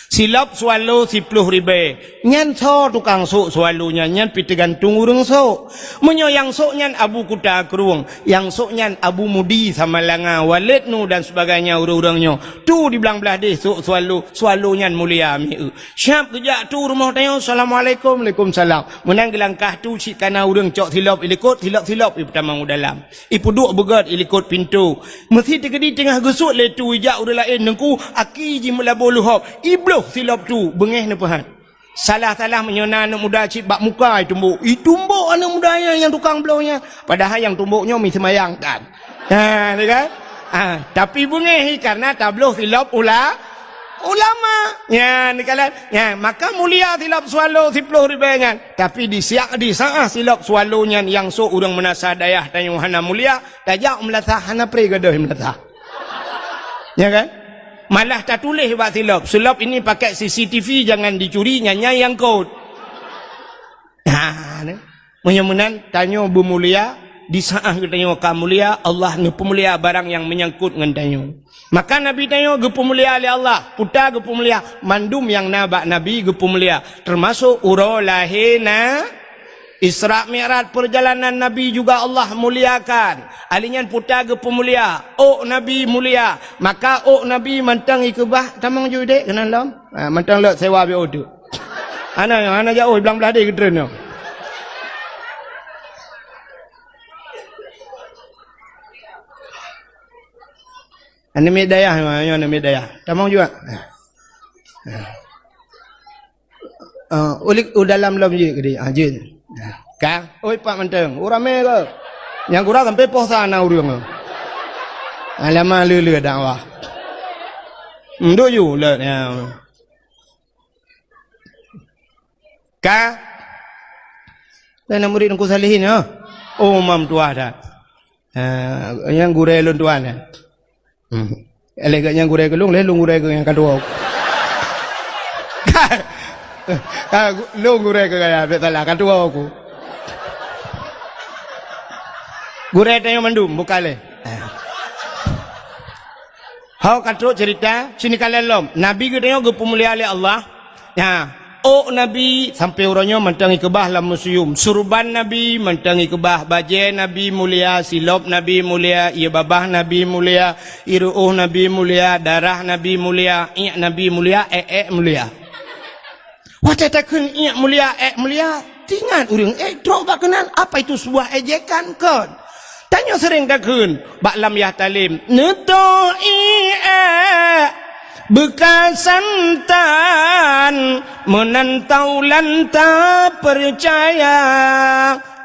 Silop swallow siploh ribée. Nyan soe tukang sôk swallow nyan, nyan pih teugantung ureuëng sôk. Meunyoe nyang sôk nyan Abu Kuta Krueng, nyang sôk nyan Abu Mudi Samalanga, Walid Nu dan sebagainya ureuëng-ureuëng nyoe. Tu di blang blaih deh sôk swallow, swallow nyan mulia mieu. Siap geujak tu rumoh tanyoe, "Assalamualaikum." "Waalaikumsalam." Meunan geulangkah tu cit kana ureuëng cok silop ilikot, silop-silop ipeutamong u dalam. Ipeuduek beugét ilikot pintoe. Meusi teukeudi teungoh geusuet lé tu ijak ureuëng laén, "Teungku, aki jih meulabô leuhob." Ibloh silop tu, beungéh neupeuhat. Salah-salah meunyoe na aneuëk muda cit bak muka itumbok. Itumbok aneuëk muda nyan nyang tukang bloh nyan. Padahai nyang tumbok nyoe mi seumayang tan. Ha, ni kan? Ha, tapi beungéh hi karena tabloh silop ula-, ulama. Nyan, ni kan? Nyan, maka mulia silop swallow siploh ribée nyan. Tapi di siak, di saah silop swallow nyan nyang sôk ureuëng meunasah dayah tanyoe hana mulia, tajak u meulasah hana pré gadôh meulasah. Ya kan? Malah tatuléh bak silop, "Silop ini pakai C C T V, jangan dicuri, nyan nyang kot." Ha, ni. Meunyoe meunan, tanyoe beumulia, di saah geutanyoe ka mulia, Allah neupeumulia barang nyang meunyangkot ngon tanyoe. Maka Nabi tanyoe geupeumulia lé Allah, peue ta geupeumulia, mandum nyang na bak Nabi geupeumulia, teumasok uroe lahé na Isra Mi'raj, perjalanan Nabi juga Allah muliakan. Ahli nyan peue ta geupeumulia, ôk Nabi mulia. Maka ôk Nabi mantong ikeubah, tamong ju dek keunan lom. Ha, mantong lok sewa biôh tu. Hana, hana jauh, blang blaih deh geutreun nyoe. Aneuk miet dayah, nyoe aneuk miet dayah. Tamong juga. Ah, ulik u dalam lom jeuet keudeh. Ah, jeuet. Ka? Oi, pak mantong. Oh, ramé ke? Nyang gura sampai poh sa na ureuëng. Alamah le-le dakwah. Meudoyo le, ya. Ka? Kan murid Teungku Salihin, ya? Oh, mam tuah dah. Ah, nyang gurée lôn tuan, ya. Hmm. Lé geuh nyang gurée keu lôn, lé lôn gurée keu nyang ka tuwoe. Ka, lôn gurée keu gaya, bèk salah, ka tuwoe ku. Gurée tanyoe mandum, bukan lé. Hao ka trok cerita, sini ka lé lom. Nabi geutanyoe geupeumulia lé Allah. Nyan, ôk Nabi sampoe uroe nyoe mantong ikeubah lam museum. Surban Nabi mantong ikeubah, bajée Nabi mulia, silop Nabi mulia, ie babah Nabi mulia, ie ruôh Nabi mulia, darah Nabi mulia, iék Nabi mulia, ék-ék mulia. Watée takheun iék mulia, ék mulia, teuingat ureuëng ék trok bak keunan, apa itu sebuah ejekan kon? Tanyoe seuréng takheun bak lam yah talem, "Neutôh iék beukasan tan, meunan taulan tapeucaya."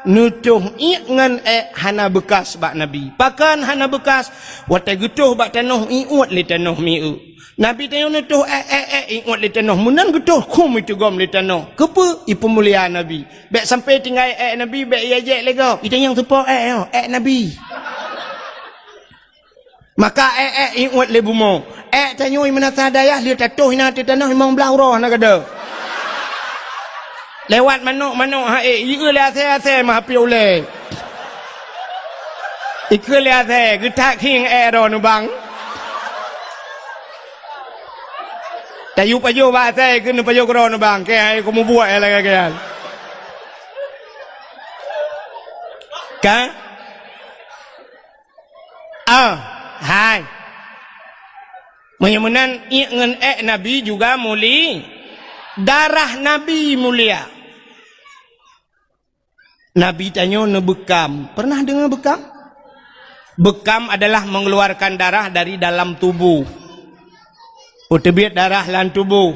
Neutôh iék ngon ék hana beukas bak Nabi. Pakon hana beukas? Watée geutôh bak tanoh, iuet lé tanoh mieu. Nabi tanyoe neutôh ék, ék, ék, iuet lé tanoh. Meunan geutôh khum iteugom lé tanoh. Keupeue? Ipeumulia Nabi. Bèk sampai tinggai ék Nabi, bèk iéjek lé gob. Itanyong soe po ék nyoe, ék Nabi. Maka ék, ék, iuet lé bumoe. Ék tanyoe meunasah dayah lheueh tatoh inan ateueh tanoh limong blaih uroe hana gadôh. Lewat manok-manok ha ék, ieu lé asèe-asèe meuhapé ulèe. Ikheun lé asèe, geutak khieng ék droeneuh bang. Tayue pajoh bak asèe keuneuk pajoh keudroe neubang, keu hai kumubuet lagèe nyan. Ka? Ah, hai. Meunyoe meunan, iék ngon ék Nabi juga muli-, darah Nabi mulia. Nabi tanyoe neubeukam. Pernah deungoe beukam? Beukam adalah mengeluarkan darah dari dalam tubuh. Peuteubiet darah lam tuboh.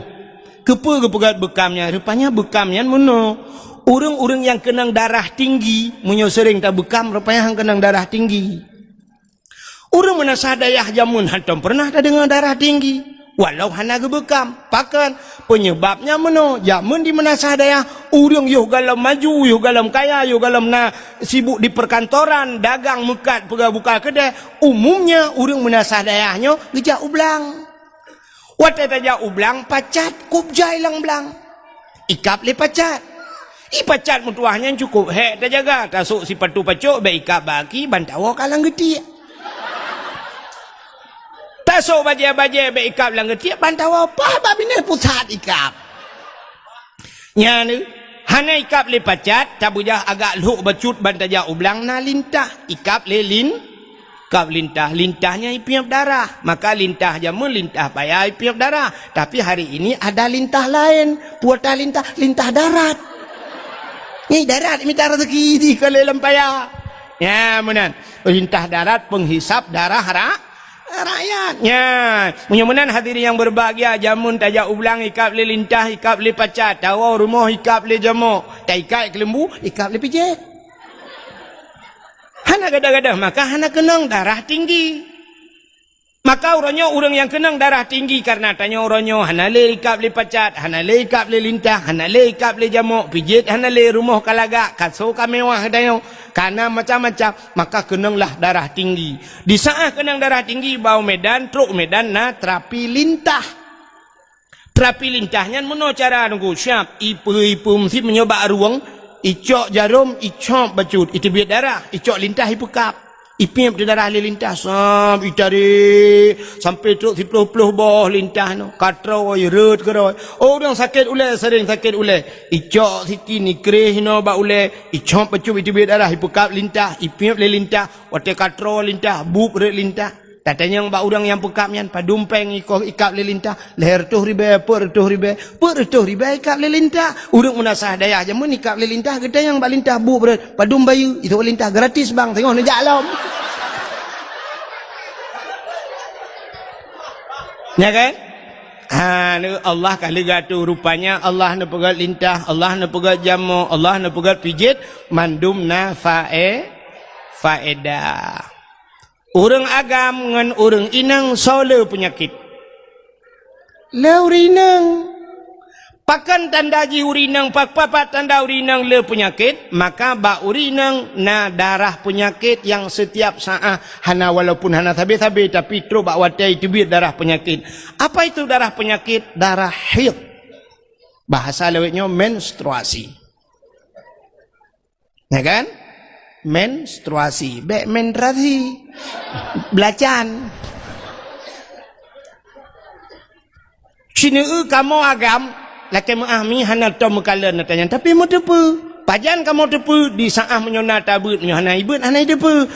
Keupeue geupeugöt beukam nyan? Rupanya beukam nyan meunoe. Ureuëng-ureuëng nyang keunong darah tinggi, meunyoe seuréng tabeukam, rupanya han keunong darah tinggi. Ureuëng meunasah dayah jameun hantom pernah tadeungoe darah tinggi. Walau hana geubeukam. Pakon? Penyebabnya meunoe, jameun di meunasah dayah, ureuëng yoh gohlom maju, yoh gohlom kaya, yoh gohlom na sibuk di perkantoran, dagang meukat, peugah buka keudè, umumnya ureuëng meunasah dayah nyoe geujak u blang. Watée tajak u blang, pacat kub jai lam blang. Ikab lé pacat. I pacat meutuwah nyan cukup hék tajaga, tasok sipatu pacok bék ikab bak aki, ban tawoe ka lam geutiek. Tasok bajée-bajée bék ikab lam geutiek, ban tawoe paih bak binéh pusat ikab. Nyan, hana ikab lé pacat, tabeujah agak lhok bacut ban tajak u blang na lintah, ikab lé lin, ikab lintah. Lintah nyan ipiep darah. Maka lintah jameun lintah paya ipiep darah. Tapi hari ini ada lintah laén. Peue lintah? Lintah darat. Nyan darat mita rezeki di keu lé lam paya. Nyan meunan. Lintah darat penghisap darah ra-, rakyat. Nyan. Meunyoe meunan hadirin yang berbahagia, jameun tajak u blang ikab lé lintah, ikab lé pacat, tawoe rumoh ikab lé jamok, taikat keuleumbu, ikab lé pijet. Hana gadoh-gadoh, maka hana keunong darah tinggi. Maka uroe nyoe ureuëng nyang keunong darah tinggi karena tanyoe uroe nyoe hana lé ikab lé pacat, hana lé ikab lé lintah, hana lé ikab lé jamok, pijet hana lé, rumoh ka lagak, kaso ka mewah tanyoe, kana macam-macam, maka keunonglah darah tinggi. Di saat keunong darah tinggi, bak u Medan, trok u Medan na terapi lintah. Terapi lintah nyan meunoe cara nunggu siab, ipe-ipe meusit meunyoe bak rueng, icok jarom, icop bacut, iteubiet darah, icok lintah ipeukab. Ipiep teudarah lé lintah, sam itarék sampai trok siploh-ploh boh lintah nyoe. Ka troe, rhot keudroe. Oh, ureuëng sakét ulée, sering sakét ulée. Icok siti nikréh inoe bak ulée, icop bacut iteubiet darah, ipeukab lintah, ipiep lé lintah. Watée ka troe lintah, bueb rhot lintah. Tatanyong bak ureuëng nyang peukab nyan, padum péng ikoh ikab lé lintah? Lhée reutôh ribée, peuet reutôh ribée, peuet reutôh ribée ikab lé lintah. Ureuëng meunasah dayah jameun ikab lé lintah, geutanyong bak lintah bueb rhot, padum bayeue, itu lintah gratis bang, teungoh neujak lom. Ya kan? Ha, Allah ka leuga tu rupanya Allah neupeugét lintah, Allah neupeugét jamok, Allah neupeugét pijet, mandum na fae-, faedah. Ureuëng agam ngon ureuëng inong soe le peunyakét? Le ureuëng inong. Pakon tanda jih ureuëng inong, pa-, pa-, pa tanda ureuëng inong le peunyakét? Maka bak ureuëng inong na darah peunyakét nyang setiap saat hana, walaupun hana sabe-sabe, tapi trok bak watée iteubiet darah peunyakét. Apa itu darah penyakit? Darah haid. Bahasa lawét nyoe menstruasi. Ya kan? Menstruasi, bék menstruasi. Belacan. Sineue kamoe agam, lakée meuah mi hana tom meukalon ata nyan, tapi meuteupeue. Pajan kamoe teupeue, di saah meunyoe na tabeuet, meunyoe hana ibeuet, hana iteupeue.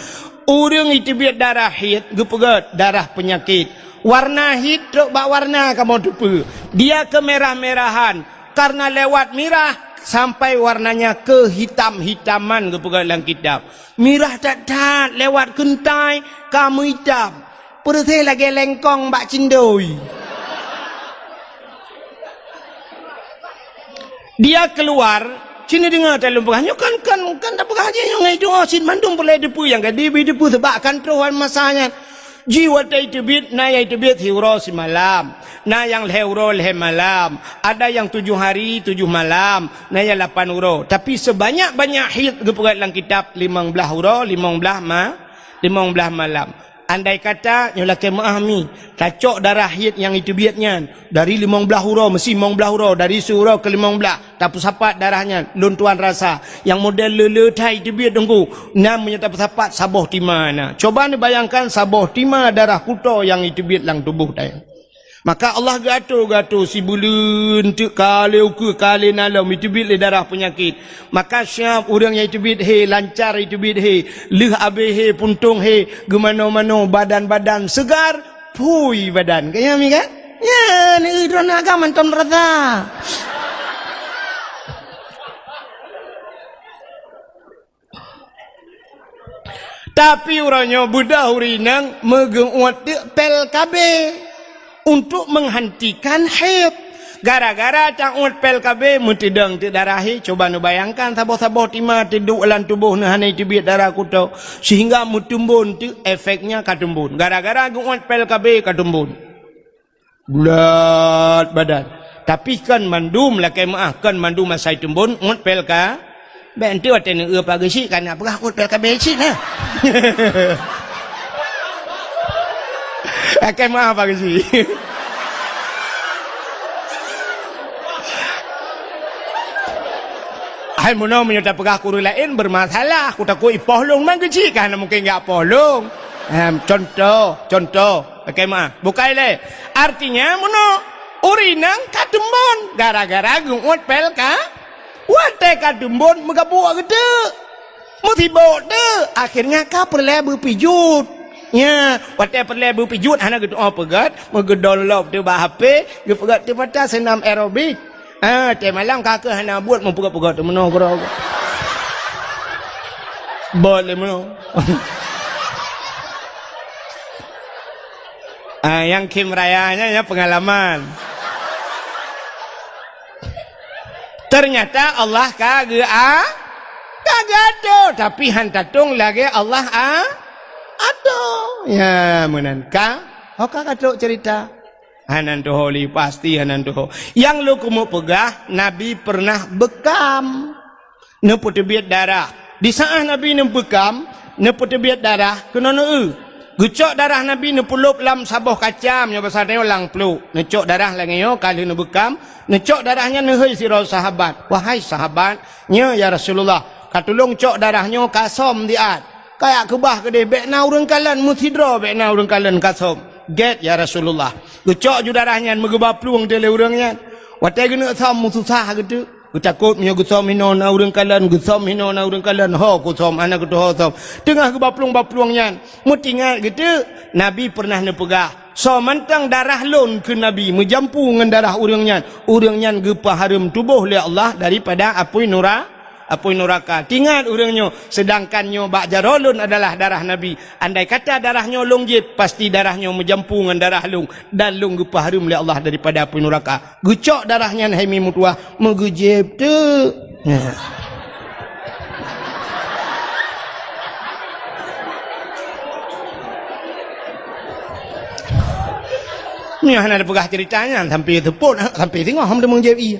Ureuëng iteubiet darah haid, geupeugét darah peunyakét. Warna haid trok bak warna kamoe teupeue. Dia kemerah-merahan, karena lewat mirah sampai warnanya kehitam-hitaman geupeugah lam kitab. Mirah that-that lewat keuntai ka meuitam. Peureuséh lagée lengkong bak cindoi. Dia keluar, cina deungoe taleueng peugah, nyoe kan, kan, kan tapeugah jih nyoe ngai doa cit mandum peureulée teupeue nyang ka dibi teupeue sebab kan troh masa nyan. Jih watée iteubiet, na nyang iteubiet siuroe simalam, na nyang lhée uroe lhée malam, ada nyang tujoh hari tujoh malam, na nyang lapan uroe. Tapi sebanyak-banyak haid geupeugét lam kitab limong blaih uroe, limong blaih ma-, limong blaih malam. Andai kata nyoe lakée meuah mi, tacok darah haid nyang iteubiet nyan dari limong blaih uroe, meusi limong blaih uroe, dari siuroe keu limong blaih. Tapeusapat darah nyan, lôn tuan rasa. Nyang model le-le that iteubiet teungku, nyan meunyoe tapeusapat saboh tima na. Coba neubayangkan saboh tima darah kuto nyang iteubiet lam tuboh tanyoe. Maka Allah geuatur-geuatur sibuleuen teuk ka lé ukeue ka lé na lom iteubiet lé darah peunyakét. Maka siab ureuëng nyang iteubiet he, lancar iteubiet he, lheueh abéh he, puntông he, geumanoe-manoe, badan-badan segar, phui badan. Ka nyan mi kan? Nyan, eh, droeneuh agam mantong rasa. Tapi uroe nyoe beudôh ureuëng inong meugeuuet teuk pel K B untuk menghentikan haid. Gara-gara tauet pel K B meuteudong teuk darah haid, coba neubayangkan saboh-saboh tima teuduek lam tuboh neuh hana iteubiet darah kuto, sehingga meutumbon teuk efeknya ka tumbon. Gara-gara geuuet pel K B ka tumbon. Bulat badan. Tapi kon mandum, lakée meuáh, kon mandum asai teumbon, ngot P L K. Bék enteuk watée neueu Pak Geuchik ka na peugah ngot P L K B cit na. Lakée meuáh Pak Geuchik. Hai meunoe meunyoe tapeugah keu ureuëng laén bermasalah, kutakot ipoh lôn, man Geuchik ka hana mungken jak poh lôn. Em, contoh, contoh. Lakée meuáh. Bukai lé. Artinya meunoe, ureuëng inong ka teumbon gara-gara geungot P L K. Watée ka teumbon meugabuk geuteuk. Meusibok teuk. Akhirnya ka peureulée beupijuet. Nya, watée peureulée beupijuet hana geutuoh peugét, meugeudon lop teuk bak H P, geupeugét teuk mata seunam aerobik. Ah, watée malam ka keuh hana buet meupeugét-peugét teuk meunoe keudroe. Bot lé meunoe. Ah, nyang khém raya nyan, nyan peungalaman. Ternyata Allah ka geu-, a-, ka geuatoe, tapi han tatong lagée Allah a-, atoe. Ya, meunan ka. Ho ka ka trok cerita. Hana tuho lé, pasti hana tuho. Nyang lôn keumeung peugah, Nabi pernah beukam. Neupeuteubiet darah. Di saát Nabi neubeukam, neupeuteubiet darah, keunoe neueu. Geucok darah Nabi neupeulop lam saboh kacam, nyoe basa tanyoe lam pluek. Neucok darah lagée nyoe ka lheueh neubeukam, neucok darah nyan neuhôi sidroe sahabat. "Wahai sahabat, nyoe ya Rasulullah, ka tulông cok darah nyoe ka som siat. Kajak keubah keudeh bék na ureuëng kalon, meusidroe bék na ureuëng kalon ka som." "Gét ya Rasulullah." Geucok ju darah nyan meugeuba plueng teuk lé ureuëng nyan. Watée geuneuk som meususah geuteuk. Geutakot meunyoe geusom hinoe na ureuëng kalon, geusom hinoe na ureuëng kalon, ho kusom, hana geutuho som. Teungoh geuba plueng-ba plueng nyan, meutingat geuteuk, Nabi pernah neupeugah, "Soe mantong darah lôn," kheun Nabi, "meujampu ngon darah ureuëng nyan, ureuëng nyan geupeuhareuem tuboh lé Allah daripada apui nura-, apui nuraka." Tingat ureuëng nyoe, seudangkan nyoe bak jaroe lôn adalah darah Nabi. Andai kata darah nyoe lôn jieb, pasti darah nyoe meujampu ngon darah lôn, dan lôn geupeuhareuem lé Allah daripada apui nuraka. Geucok darah nyan hai mi meutuwah, meugeujieb teuk. Nyan. Nyoe hana tapeugah cerita nyan, sampai teupot, sampai singoh hom teumeung jieb ie.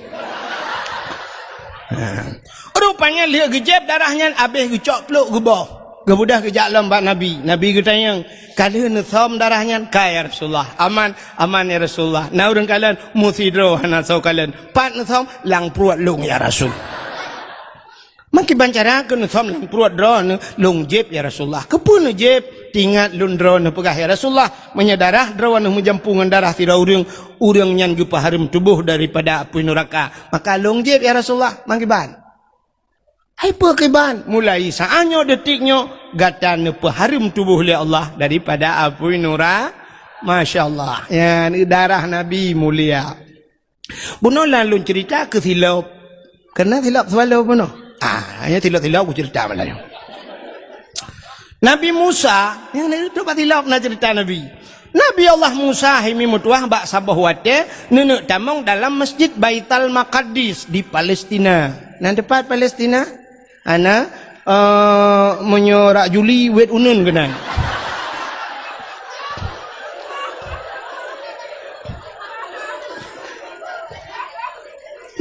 Rupanya lheueh geujieb darah nyan, abéh geucok pluek geuboh. Geubeudôh geujak lom bak Nabi. Nabi geutanyong, "Ka lheueh neusom darah nyan?" "Ka, ya Rasulullah." "Aman?" "Aman, ya Rasulullah." "Na ureuëng kalon?" "Meusidroe hana soe kalon." "Pat neusom?" "Lam pruet lôn, ya Rasul." "Meukiban cara keu neusom lam pruet droeneuh?" "Lôn jieb, ya Rasulullah." "Keupeue neujieb?" "Tingat lôn droeneuh peugah, ya Rasulullah, meunyoe darah droeneuh meujampu ngon darah sidroe ureuëng, ureuëng nyan geupeuhareuem tuboh daripada apui nuraka. Maka lôn jieb, ya Rasulullah." "Meukiban?" "Hai peue kiban?" "Mulai saát nyoe, detik nyoe, gata neupeuhareuem tuboh lé Allah daripada apui nura-, Masya Allah. Nyan darah Nabi mulia. Bunoe lôn cerita keu silop. Keureuna silop seubalom bunoe. Ah, nyan silop-silop kucerita malam nyoe. Nabi Musa, nyang na itu bak silop na cerita Nabi. Nabi Allah Musa hai mi meutuwah bak saboh watée neuneuk tamong dalam Masjid Baital Maqaddis di Palestina. Na teupat Palestina? Ana, eh, meunyoe rak Juli, wet uneun keunan.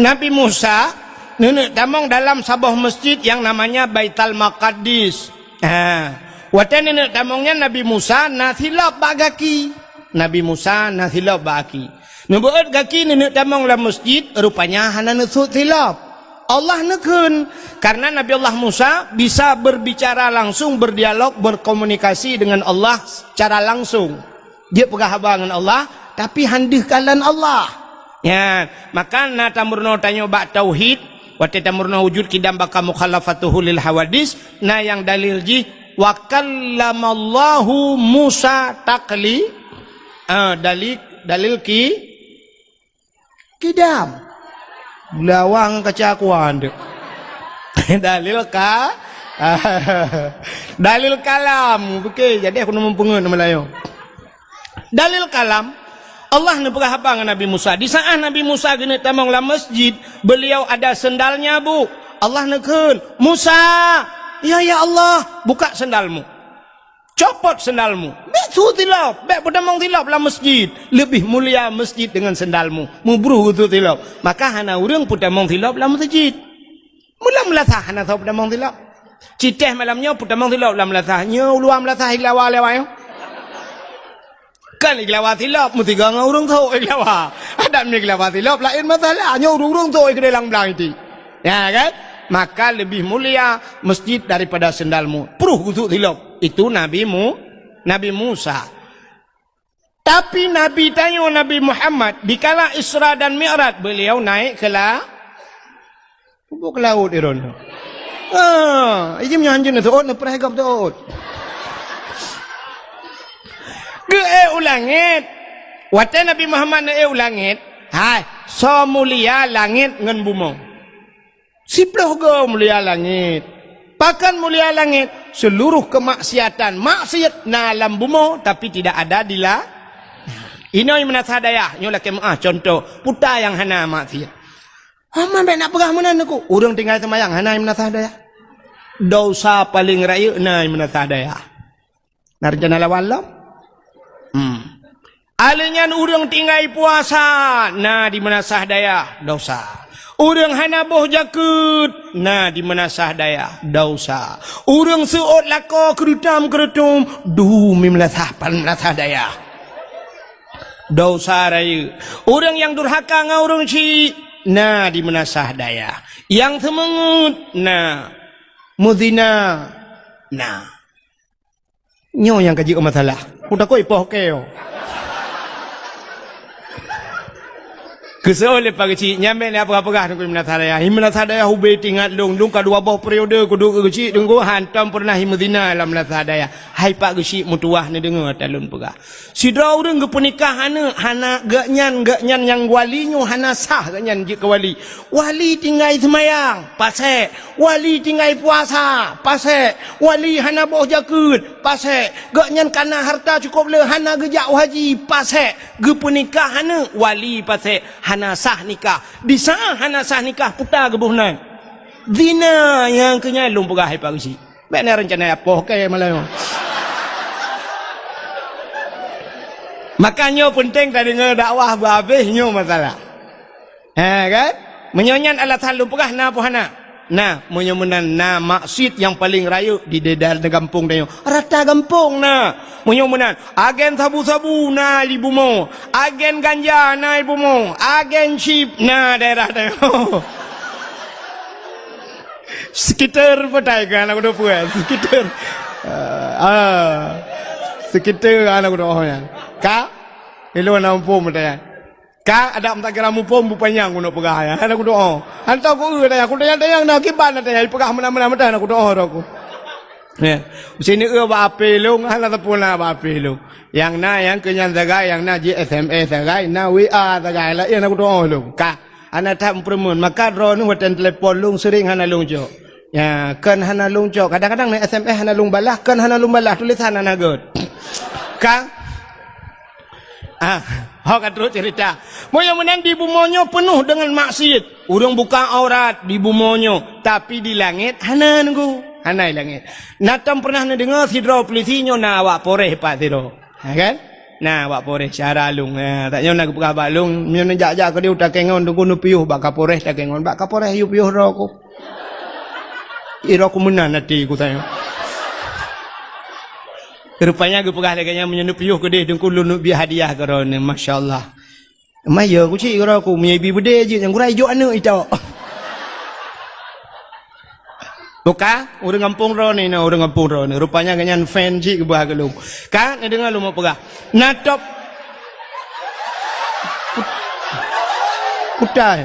Nabi Musa neuneuk tamong dalam saboh masjid nyang namanya Baital Maqaddis. Ha, watée neuneuk tamong nyan Nabi Musa na silop bak gaki. Nabi Musa na silop bak gaki. Neubeuet gaki neuneuk tamong lam masjid, rupanya hana neusut silop. Allah neukheun, karena Nabi Allah Musa bisa berbicara langsung, berdialog, berkomunikasi dengan Allah secara langsung. Jeuet peugah haba ngon Allah, tapi han deuh kalon Allah. Nyan, maka na tameurunoe tanyoe bak tauhid, watée tameurunoe wujud qidam baqa mukhalafatuhu lil hawadis, na nyang dalil jih, "Wa kallamallahu Musa takli-," ah, dalil, dalil ki-, qidam. Beurawang kaca kuan tu. Dalil ka-, dalil kalam. Oke, jadi aku neumeupeungeut Meulayu. Dalil kalam, Allah neupeugah haba ngon Nabi Musa. Di saat Nabi Musa geuneuk tamong lam masjid, beliau ada sendalnya, Bu. Allah neukheun, "Musa!" "Ya, ya Allah." "Buka sendalmu." Copot sendalmu. Bèk su silop, bèk peutamong silop lam masjid. Leubeh mulia masjid deungon sendalmu. Mubroh geusu silop. Maka hana ureueng peutamong silop lam masjid. Meulam meulasah hana soe peutamong silop. Citéh malam nyoe peutamong silop lam meulasah. Nyoe u luwa meulasah iglawa lewat nyoe. Kan iglawa silop, meusigoe ngon ureueng sôk iglawa. Adak meunyoe iglawa silop, laén masalah. Nyoe ureueng-ureueng sôk keudéh lam blang iti. Ya kan? Maka leubeh mulia masjid daripada sendalmu. Pruh geusu silop. Itu Nabi Mu-, Nabi Musa. Tapi Nabi tanyoe, Nabi Muhammad, dikala Isra dan Mi'raj, beliau naik ke la-, Pubôk laôt di droeneuh. Ah, ijim nyan jeuneuh teuôt, neupreh gob teuôt. Geuék u langét. Watée Nabi Muhammad neuék u langét, hai, soe mulia langét ngon bumoe? Siplôh goe mulia langét. Pakon mulia langét? Seluruh kemaksiatan, maksiat na lam bumoe, tapi tidak ada di la-, Inoe meunasah dayah, nyoe lakée meuáh contoh, peue nyang hana maksiat. Hana bèk na peugah meunan, Teungku. Ureueng tinggai seumayang hana meunasah dayah. Dosa paleng rayeuk na meunasah dayah. Na reuncana lawan lom? Hmm. Alèh nyan ureueng tinggai puasa na di meunasah dayah, dosa. Ureueng hana boh jakeuet na di meunasah dayah, dosa. Ureueng seuôt lakoe keureutom-keureutom, dum meunasah, meunasah dayah. Dosa rayeuk. Ureueng nyang durhaka ngon ureueng chik na di meunasah dayah. Nyang seumeungeut na. Meuzina na. Nyoe nyang ka jeuet masalah. Kutakot ipoh keu. Keusoe lé Pak Geuchik, nyan bèk lé peugah-peugah Teungku meunasah dayah. Hi meunasah dayah ubé teuingat lôn, lôn ka dua boh periode kuduek keu Geuchik Teungku, hantom peureunah hi meuzina lam meunasah dayah. Hai Pak Geuchik meutuwah neudeungoe ata lôn peugah. Sidroe ureueng geupeunikah aneuk, hana geuhnyan, geuhnyan nyang wali nyoe hana sah geuhnyan jeuet keu wali. Wali tinggai seumayang, pasék. Wali tinggai puasa, pasék. Wali hana boh jakeuet, pasék. Geuhnyan kana hareuta cukôp le, hana geujak u haji, pasék. Geupeunikah aneuk, wali pasék. Hana sah nikah. Di saát hana sah nikah, peue geuboh nan? Zina. Nyang keu nyan lôn peugah hai Pak Geuchik. Bèk na reuncana ipoh keu malam nyoe. Maka nyoe peunteng tadeungoe dakwah beuhabéh nyoe masalah. Ha kan? Meunyoe nyan alasan lôn peugah na peue hana? Na, meunyoe meunan na maksiat nyang paleng rayeuk di daerah gampông tanyoe. Rata gampông na. Meunyoe meunan, agen sabu-sabu na di bumoe, agen ganja na di bumoe, agen chip na daerah tanyoe. Sekitar peue tai keu aneuk kudoe peue? Sekitar. Ah, ah. Sekitar aneuk kudoe nyan. Ka? Ilôn na muphom teuh nyan. Ka adak meutakira muphom beupanyang keuneuk peugah nyan. Hana kudoe. Hantom ku eu teuh nyan, kutanyong-tanyong na kiban teuh nyan, ipeugah meunan-meunan mantong hana kudoe droe ku. Ya. Sineuk eu bak H P lôn, hana sapeue na bak H P lôn. Nyang na, nyang keu nyan sagai, nyang na jih S M S sagai, na W A sagai, laén hana kudoe lôn. Ka, hana that meupeureumeun. Maka droeneuh watèe telepon lôn sering hana lôn jaweueb. Ya, kon hana lôn cok. Kadang-kadang na S M S hana lôn balah, kon hana lôn balah, tulésan hana göt. Ka? Ah, ho ka trok cerita. Meunyoe meunan di bumoe nyoe peunoh deungon maksiat. Ureueng buka aurat di bumoe nyoe, tapi di langét hana nunggu. Hana di langét. Na tom pernah neudeungoe sidroe peulisi nyoe na awak Polres pat sidroe. Ha kan? Na, bak Polres syara lôn. Ha, tak nyoe na geupeugah bak lôn, meunyoe neujak-jak keudeh u Takengon, Teungku neupiôh bak Kapolres Takengon. Bak Kapolres yue piôh droe ku. Droe ku meunan até ku tanyoe. Rupanya geupeugah lagèe nyan, meunyoe neupiôh keudeh Teungku lôn neubri hadiah keu droeneuh. Masya Allah. Maya ku cit droe ku, meunyoe ibi beudé jeuet nyang gura ijok aneuk itok. Buka, ureueng gampông droeneuh, na ureueng gampông droeneuh. Rupanya geuhnyan fan cit geuba keu lôn. Ka, neudeungoe lôn peugah. Na top. Kutai.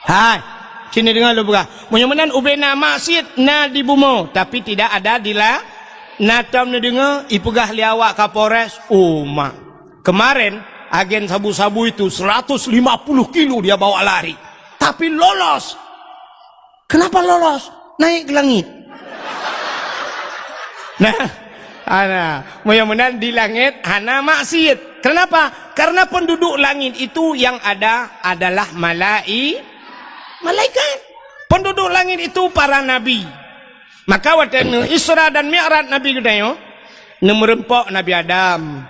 Hai, sini deungoe lôn peugah. Meunyoe meunan ubé na maksiat na di bumoe, tapi tidak ada di la-, na tom neudeungoe ipeugah lé awak Kapolres, oh mak. Kemarin, agen sabu-sabu itu seratus lima puluh kilo dia bawa lari. Tapi lolos. Kenapa lolos? Naik ke langit. Nah, ana, meunyoe meunan di langét hana maksiat. Kenapa? Karena penduduk langit itu yang ada adalah malai-, malaikat. Penduduk langit itu para nabi. Maka watée neu Isra dan Mi'raj Nabi geutanyoe, neumeureumpok Nabi Adam,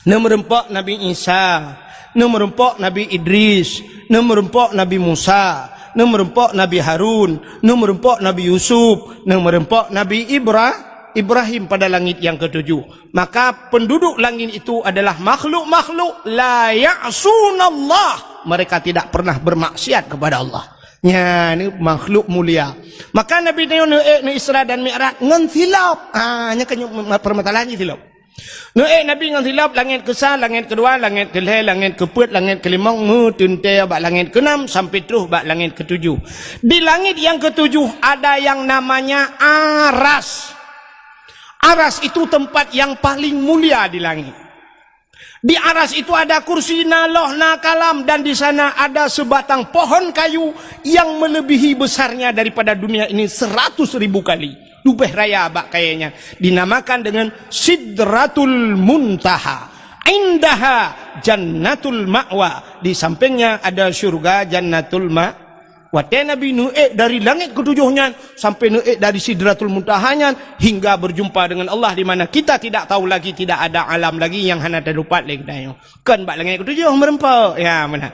neumeureumpok Nabi Isa, neumeureumpok Nabi Idris, neumeureumpok Nabi Musa, neumeureumpok Nabi Harun, neumeureumpok Nabi Yusuf, neumeureumpok Nabi Ibra-, Ibrahim pada langit yang ketujuh. Maka penduduk langit itu adalah makhluk-makhluk la ya'sunallah. Mereka tidak pernah bermaksiat kepada Allah. Nyan makhluk mulia. Maka Nabi tanyoe neuék neu Isra dan Mi'raj ngon silop. Ha, nyan kan permasalahan jih silop. Neuék Nabi ngon silop, langét keusa, langét keudua, langét keulhée, langét keupeuet, langét keulimong, meuteuntée bak langét keunam sampai troh bak langét ketujuh. Di langit yang ketujuh ada yang namanya Aras. Aras itu tempat yang paling mulia di langit. Di Aras itu ada kursi, na loh, na kalam, dan di sana ada sebatang pohon kayu yang melebihi besarnya daripada dunia ini seratus ribu kali. Leubeh raya bak kayée nyan. Dinamakan dengan Sidratul Muntaha. Indaha Jannatul Ma'wa. Di sampingnya ada syurga Jannatul Ma-, Watée Nabi neuék dari langét keutujôh nyan sampai neuék dari Sidratul Muntaha nyan hingga berjumpa dengan Allah, di mana kita tidak tahu lagi, tidak ada alam lagi nyang hana teudapat lé geutanyoe. Kon bak langét keutujôh meureumpok. Ya, meunan.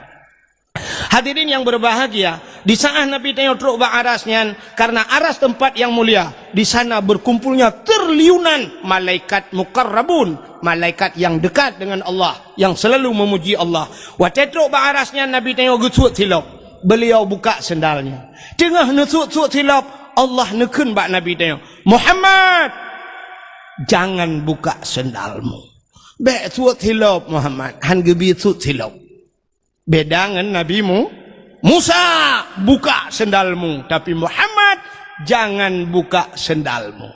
Hadirin yang berbahagia, di saat Nabi tanyoe trok bak Aras nyan, karena Aras tempat yang mulia, di sana berkumpulnya triliunan malaikat muqarrabun, malaikat yang dekat dengan Allah, yang selalu memuji Allah. Watée trok bak Aras nyan Nabi tanyoe geusuet silop. Beliau buka sendalnya. Teungoh neusuet-suet silop, Allah neukheun bak Nabi tanyoe, "Muhammad, jangan buka sendalmu." Bék suet silop, Muhammad, han geubi suet silop. Beda ngon Nabi Mu-, Musa, "Buka sendalmu," tapi Muhammad, "Jangan buka sendalmu."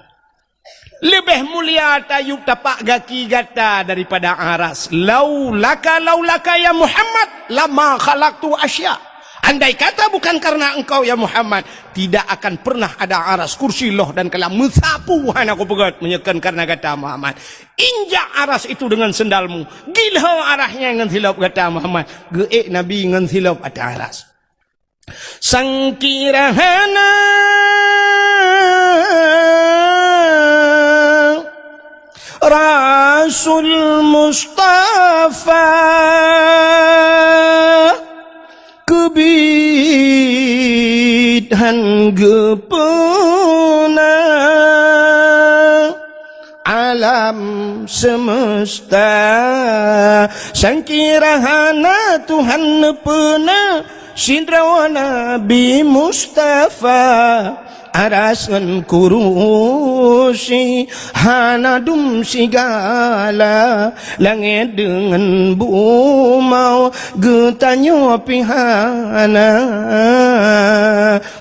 Leubeh mulia tayub tapak gaki gata daripada Aras. Laulaka, laulaka ya Muhammad, lama khalaqtu asya. Andai kata bukan karena engkau ya Muhammad, tidak akan pernah ada Aras, kursi, loh dan kalam meusapu hana kupeugét meunyoe kon karena gata Muhammad. Injak Aras itu dengan sendalmu. Gilho Aras nyan ngon silop gata Muhammad. Geuék Nabi ngon silop ateueh Aras. Sangkira hana Rasul Mustafa keubiet han geupeuna alam semesta. Sangkira hana Tuhan neupeuna sidroe Nabi Mustafa, Aras ngon kurusi hana dum sigala, langét deungon bumoe geutanyoe pih hana.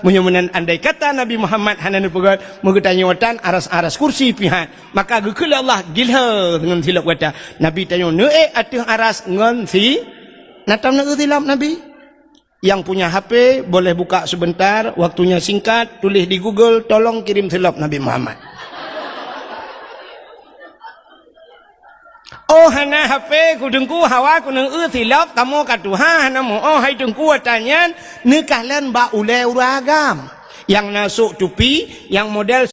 Meunyoe meunan andai kata Nabi Muhammad hana neupeugét, meugeutanyoe tan Aras-aras kursi pih han. Maka geukheun lé Allah, "Gilho ngon silop gata." Nabi tanyoe neuék ateueh Aras ngon si-, na tam neuék silop Nabi? Yang punya H P boleh buka sebentar, waktunya singkat, tulis di Google, "Tolong kirim silop Nabi Muhammad." Oh, hana H P, ku Teungku, hawa ku neuék silop, kamoe ka tuha, hana meu-, oh, hai Teungku, ata nyan, neukalon bak ulée ureuëng agam. Nyang na sôk tupi, nyang model